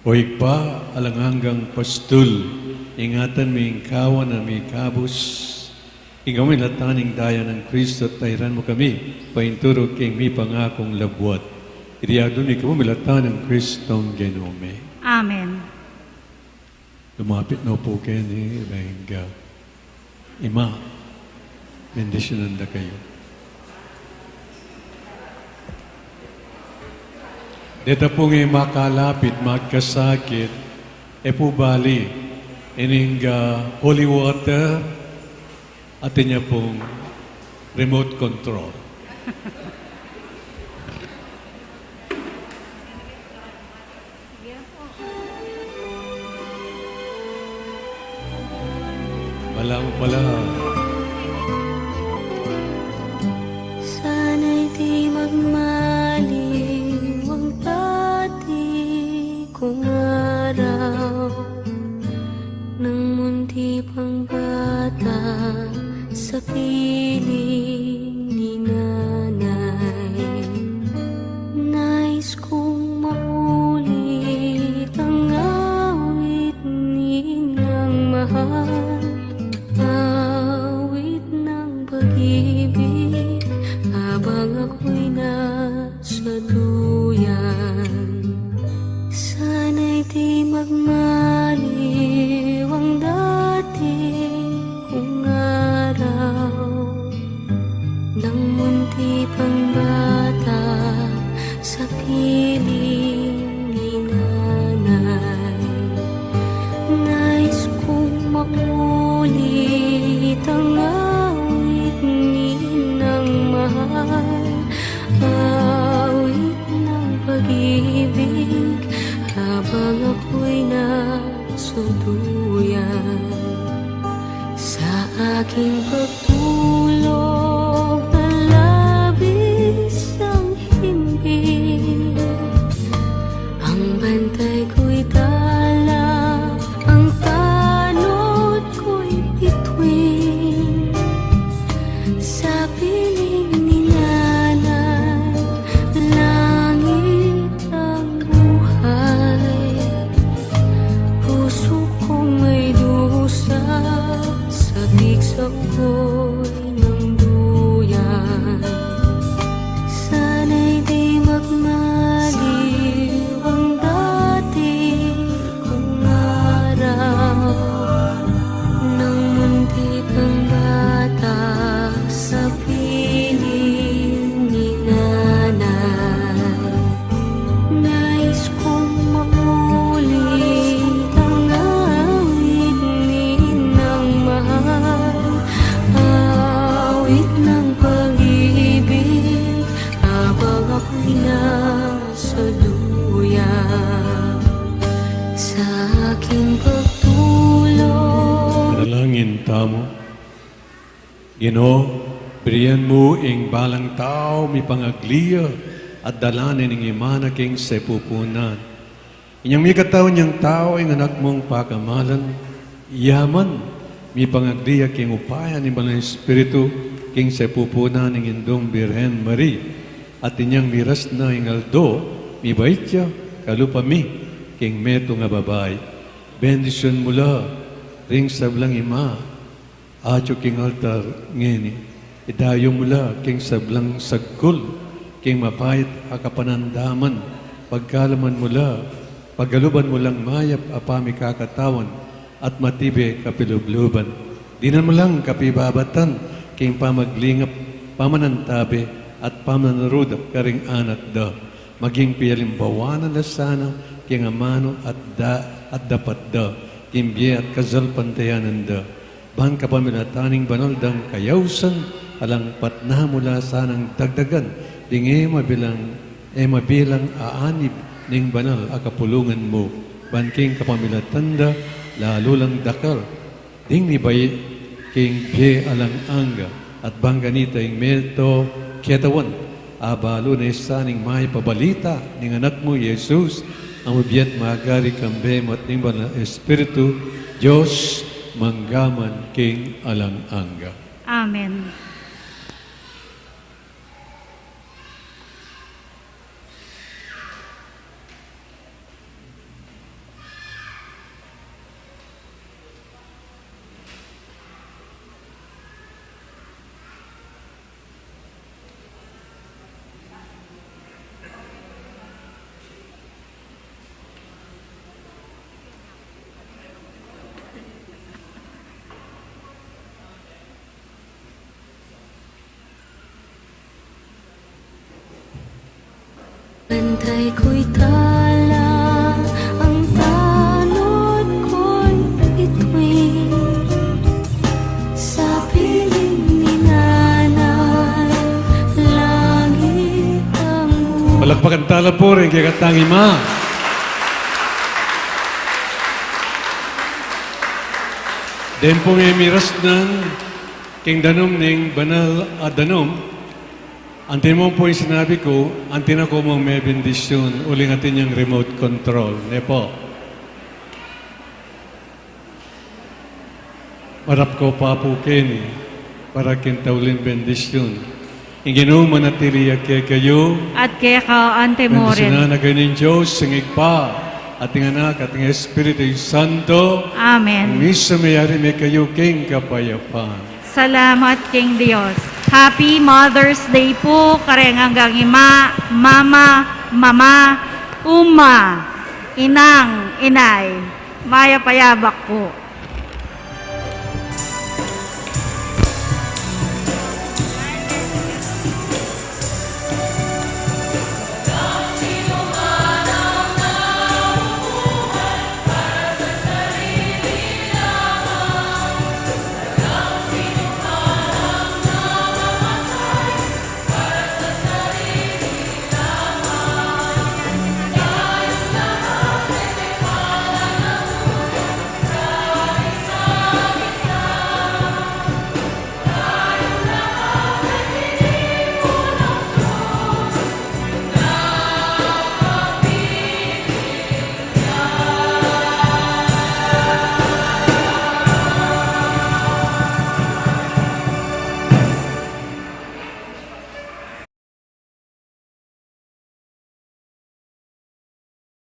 O Ibpa, alang anggang pastul, ingatan mu ing kawan a mikabus, ing kapamilatan ning daya nang Kristo, tairan mu kami painturu king mipangakung labuad. Iti adwan mi kapamilatan nang Kristong Ginu mi. Amen. Lumapit no pu keni reng, ah, ima. Bendisyunan da kayu. Deta pung e makalapit, magkasakit, e pu bali, ining, ah, holy water, atin ya pung remote control. Bala mu pala. Sana iti magmaliwang dati kung araw, nang munti pang bata sa piling ni nanay. Nais kung maulit ang awit ning mahal, awit ng pag-ibig, habang ako'y nasa duyan. Sana'y di magmaliw ang dati kong araw, nang munti pang bata sa piling ni nanay. Duyan sa aking pagtulog na labis ang himbing. Ang bantay ko'y tala, ang tanod ko'y bituin. Sa piling ni Nanay, langit ang buhay. Puso kong may dusa, sabik sa apoy ng duyan. Sana'y di magmaliw ang dati kong araw. Nang munti pang bata sa piling ni Nanay, nais kong maulit ang awit ni Inang mahal, awit ng pag-ibig, habang ako'y nasa duyan. Sa aking pagtulog. Manalangin tamu. Ginu, burian mu ing balang tau mipangagli ya at dalanan ing ima na king sepupunan. Inyang mikatawan yang tau ing Anak mung pakamalan, iya man mipangagli ya king upaya ning Banal a Espiritu king sepupunan ning Indung Birhen Mari, at inyang miras na ing aldo, mibait ya kalupa mi king metung a babai. Bendisyun mu la ring sablang ima, atyu king altar ngeni. Idayu mu la king sablang sagkul king mapait a kapanandaman, pagkaluban mu la, pagaluban mu lang mayap a pamikakatawan at matibe kapilubluban. Dinan mu lang kapibabatan king pamaglingap, pamanantabe, at pamanarudap karing anak da. Maging pialimbawa na la sana king amanu at da, at dapat da, king bie at kasalpantayanan da. Ban kapamilatan ning banal dang kayausan, alang patna mu la sanang dagdagan ding e mabilang, e mabilang a anib ning banal a kapulungan mu. Ban king kapamilatan da, lalu lang dakal ding mibait king bie alang angga, at bang kanita ing meto ketawan, abalu na sa ning mayap a balita ning Anak mu, Jesus, a mabie at magari kambe mu at ning Banal a Espiritu, Dios, mangga man king alang angga. Amen. Bantay ko'y tala, ang tanod ko'y bituin. Sa piling ni Nanay, langit ang buhay. Palakpakan tala pu ring kekatang ima. Deng pung e miras nan king danum ning banal a danum, anti mu pu ing sinabi ku, anti na ku mung mebendisyun, uling atin yang remote control, ne pu? Marap kayu pa pu keni, para king tauling bendisyun. Ing Ginu manatili ya kekayu. At keka anti mu rin. Bendisyunan na kayu ning Dios, ing Ibpa, at ing Anak, at ing Espiritu Santo. Amen. Ing misa meyari me kayu king kapayapan. Salamat king Dios. Happy Mother's Day pu kareng anggang ima, mama, mama, uma, inang, inay. Mayap a yabak pu.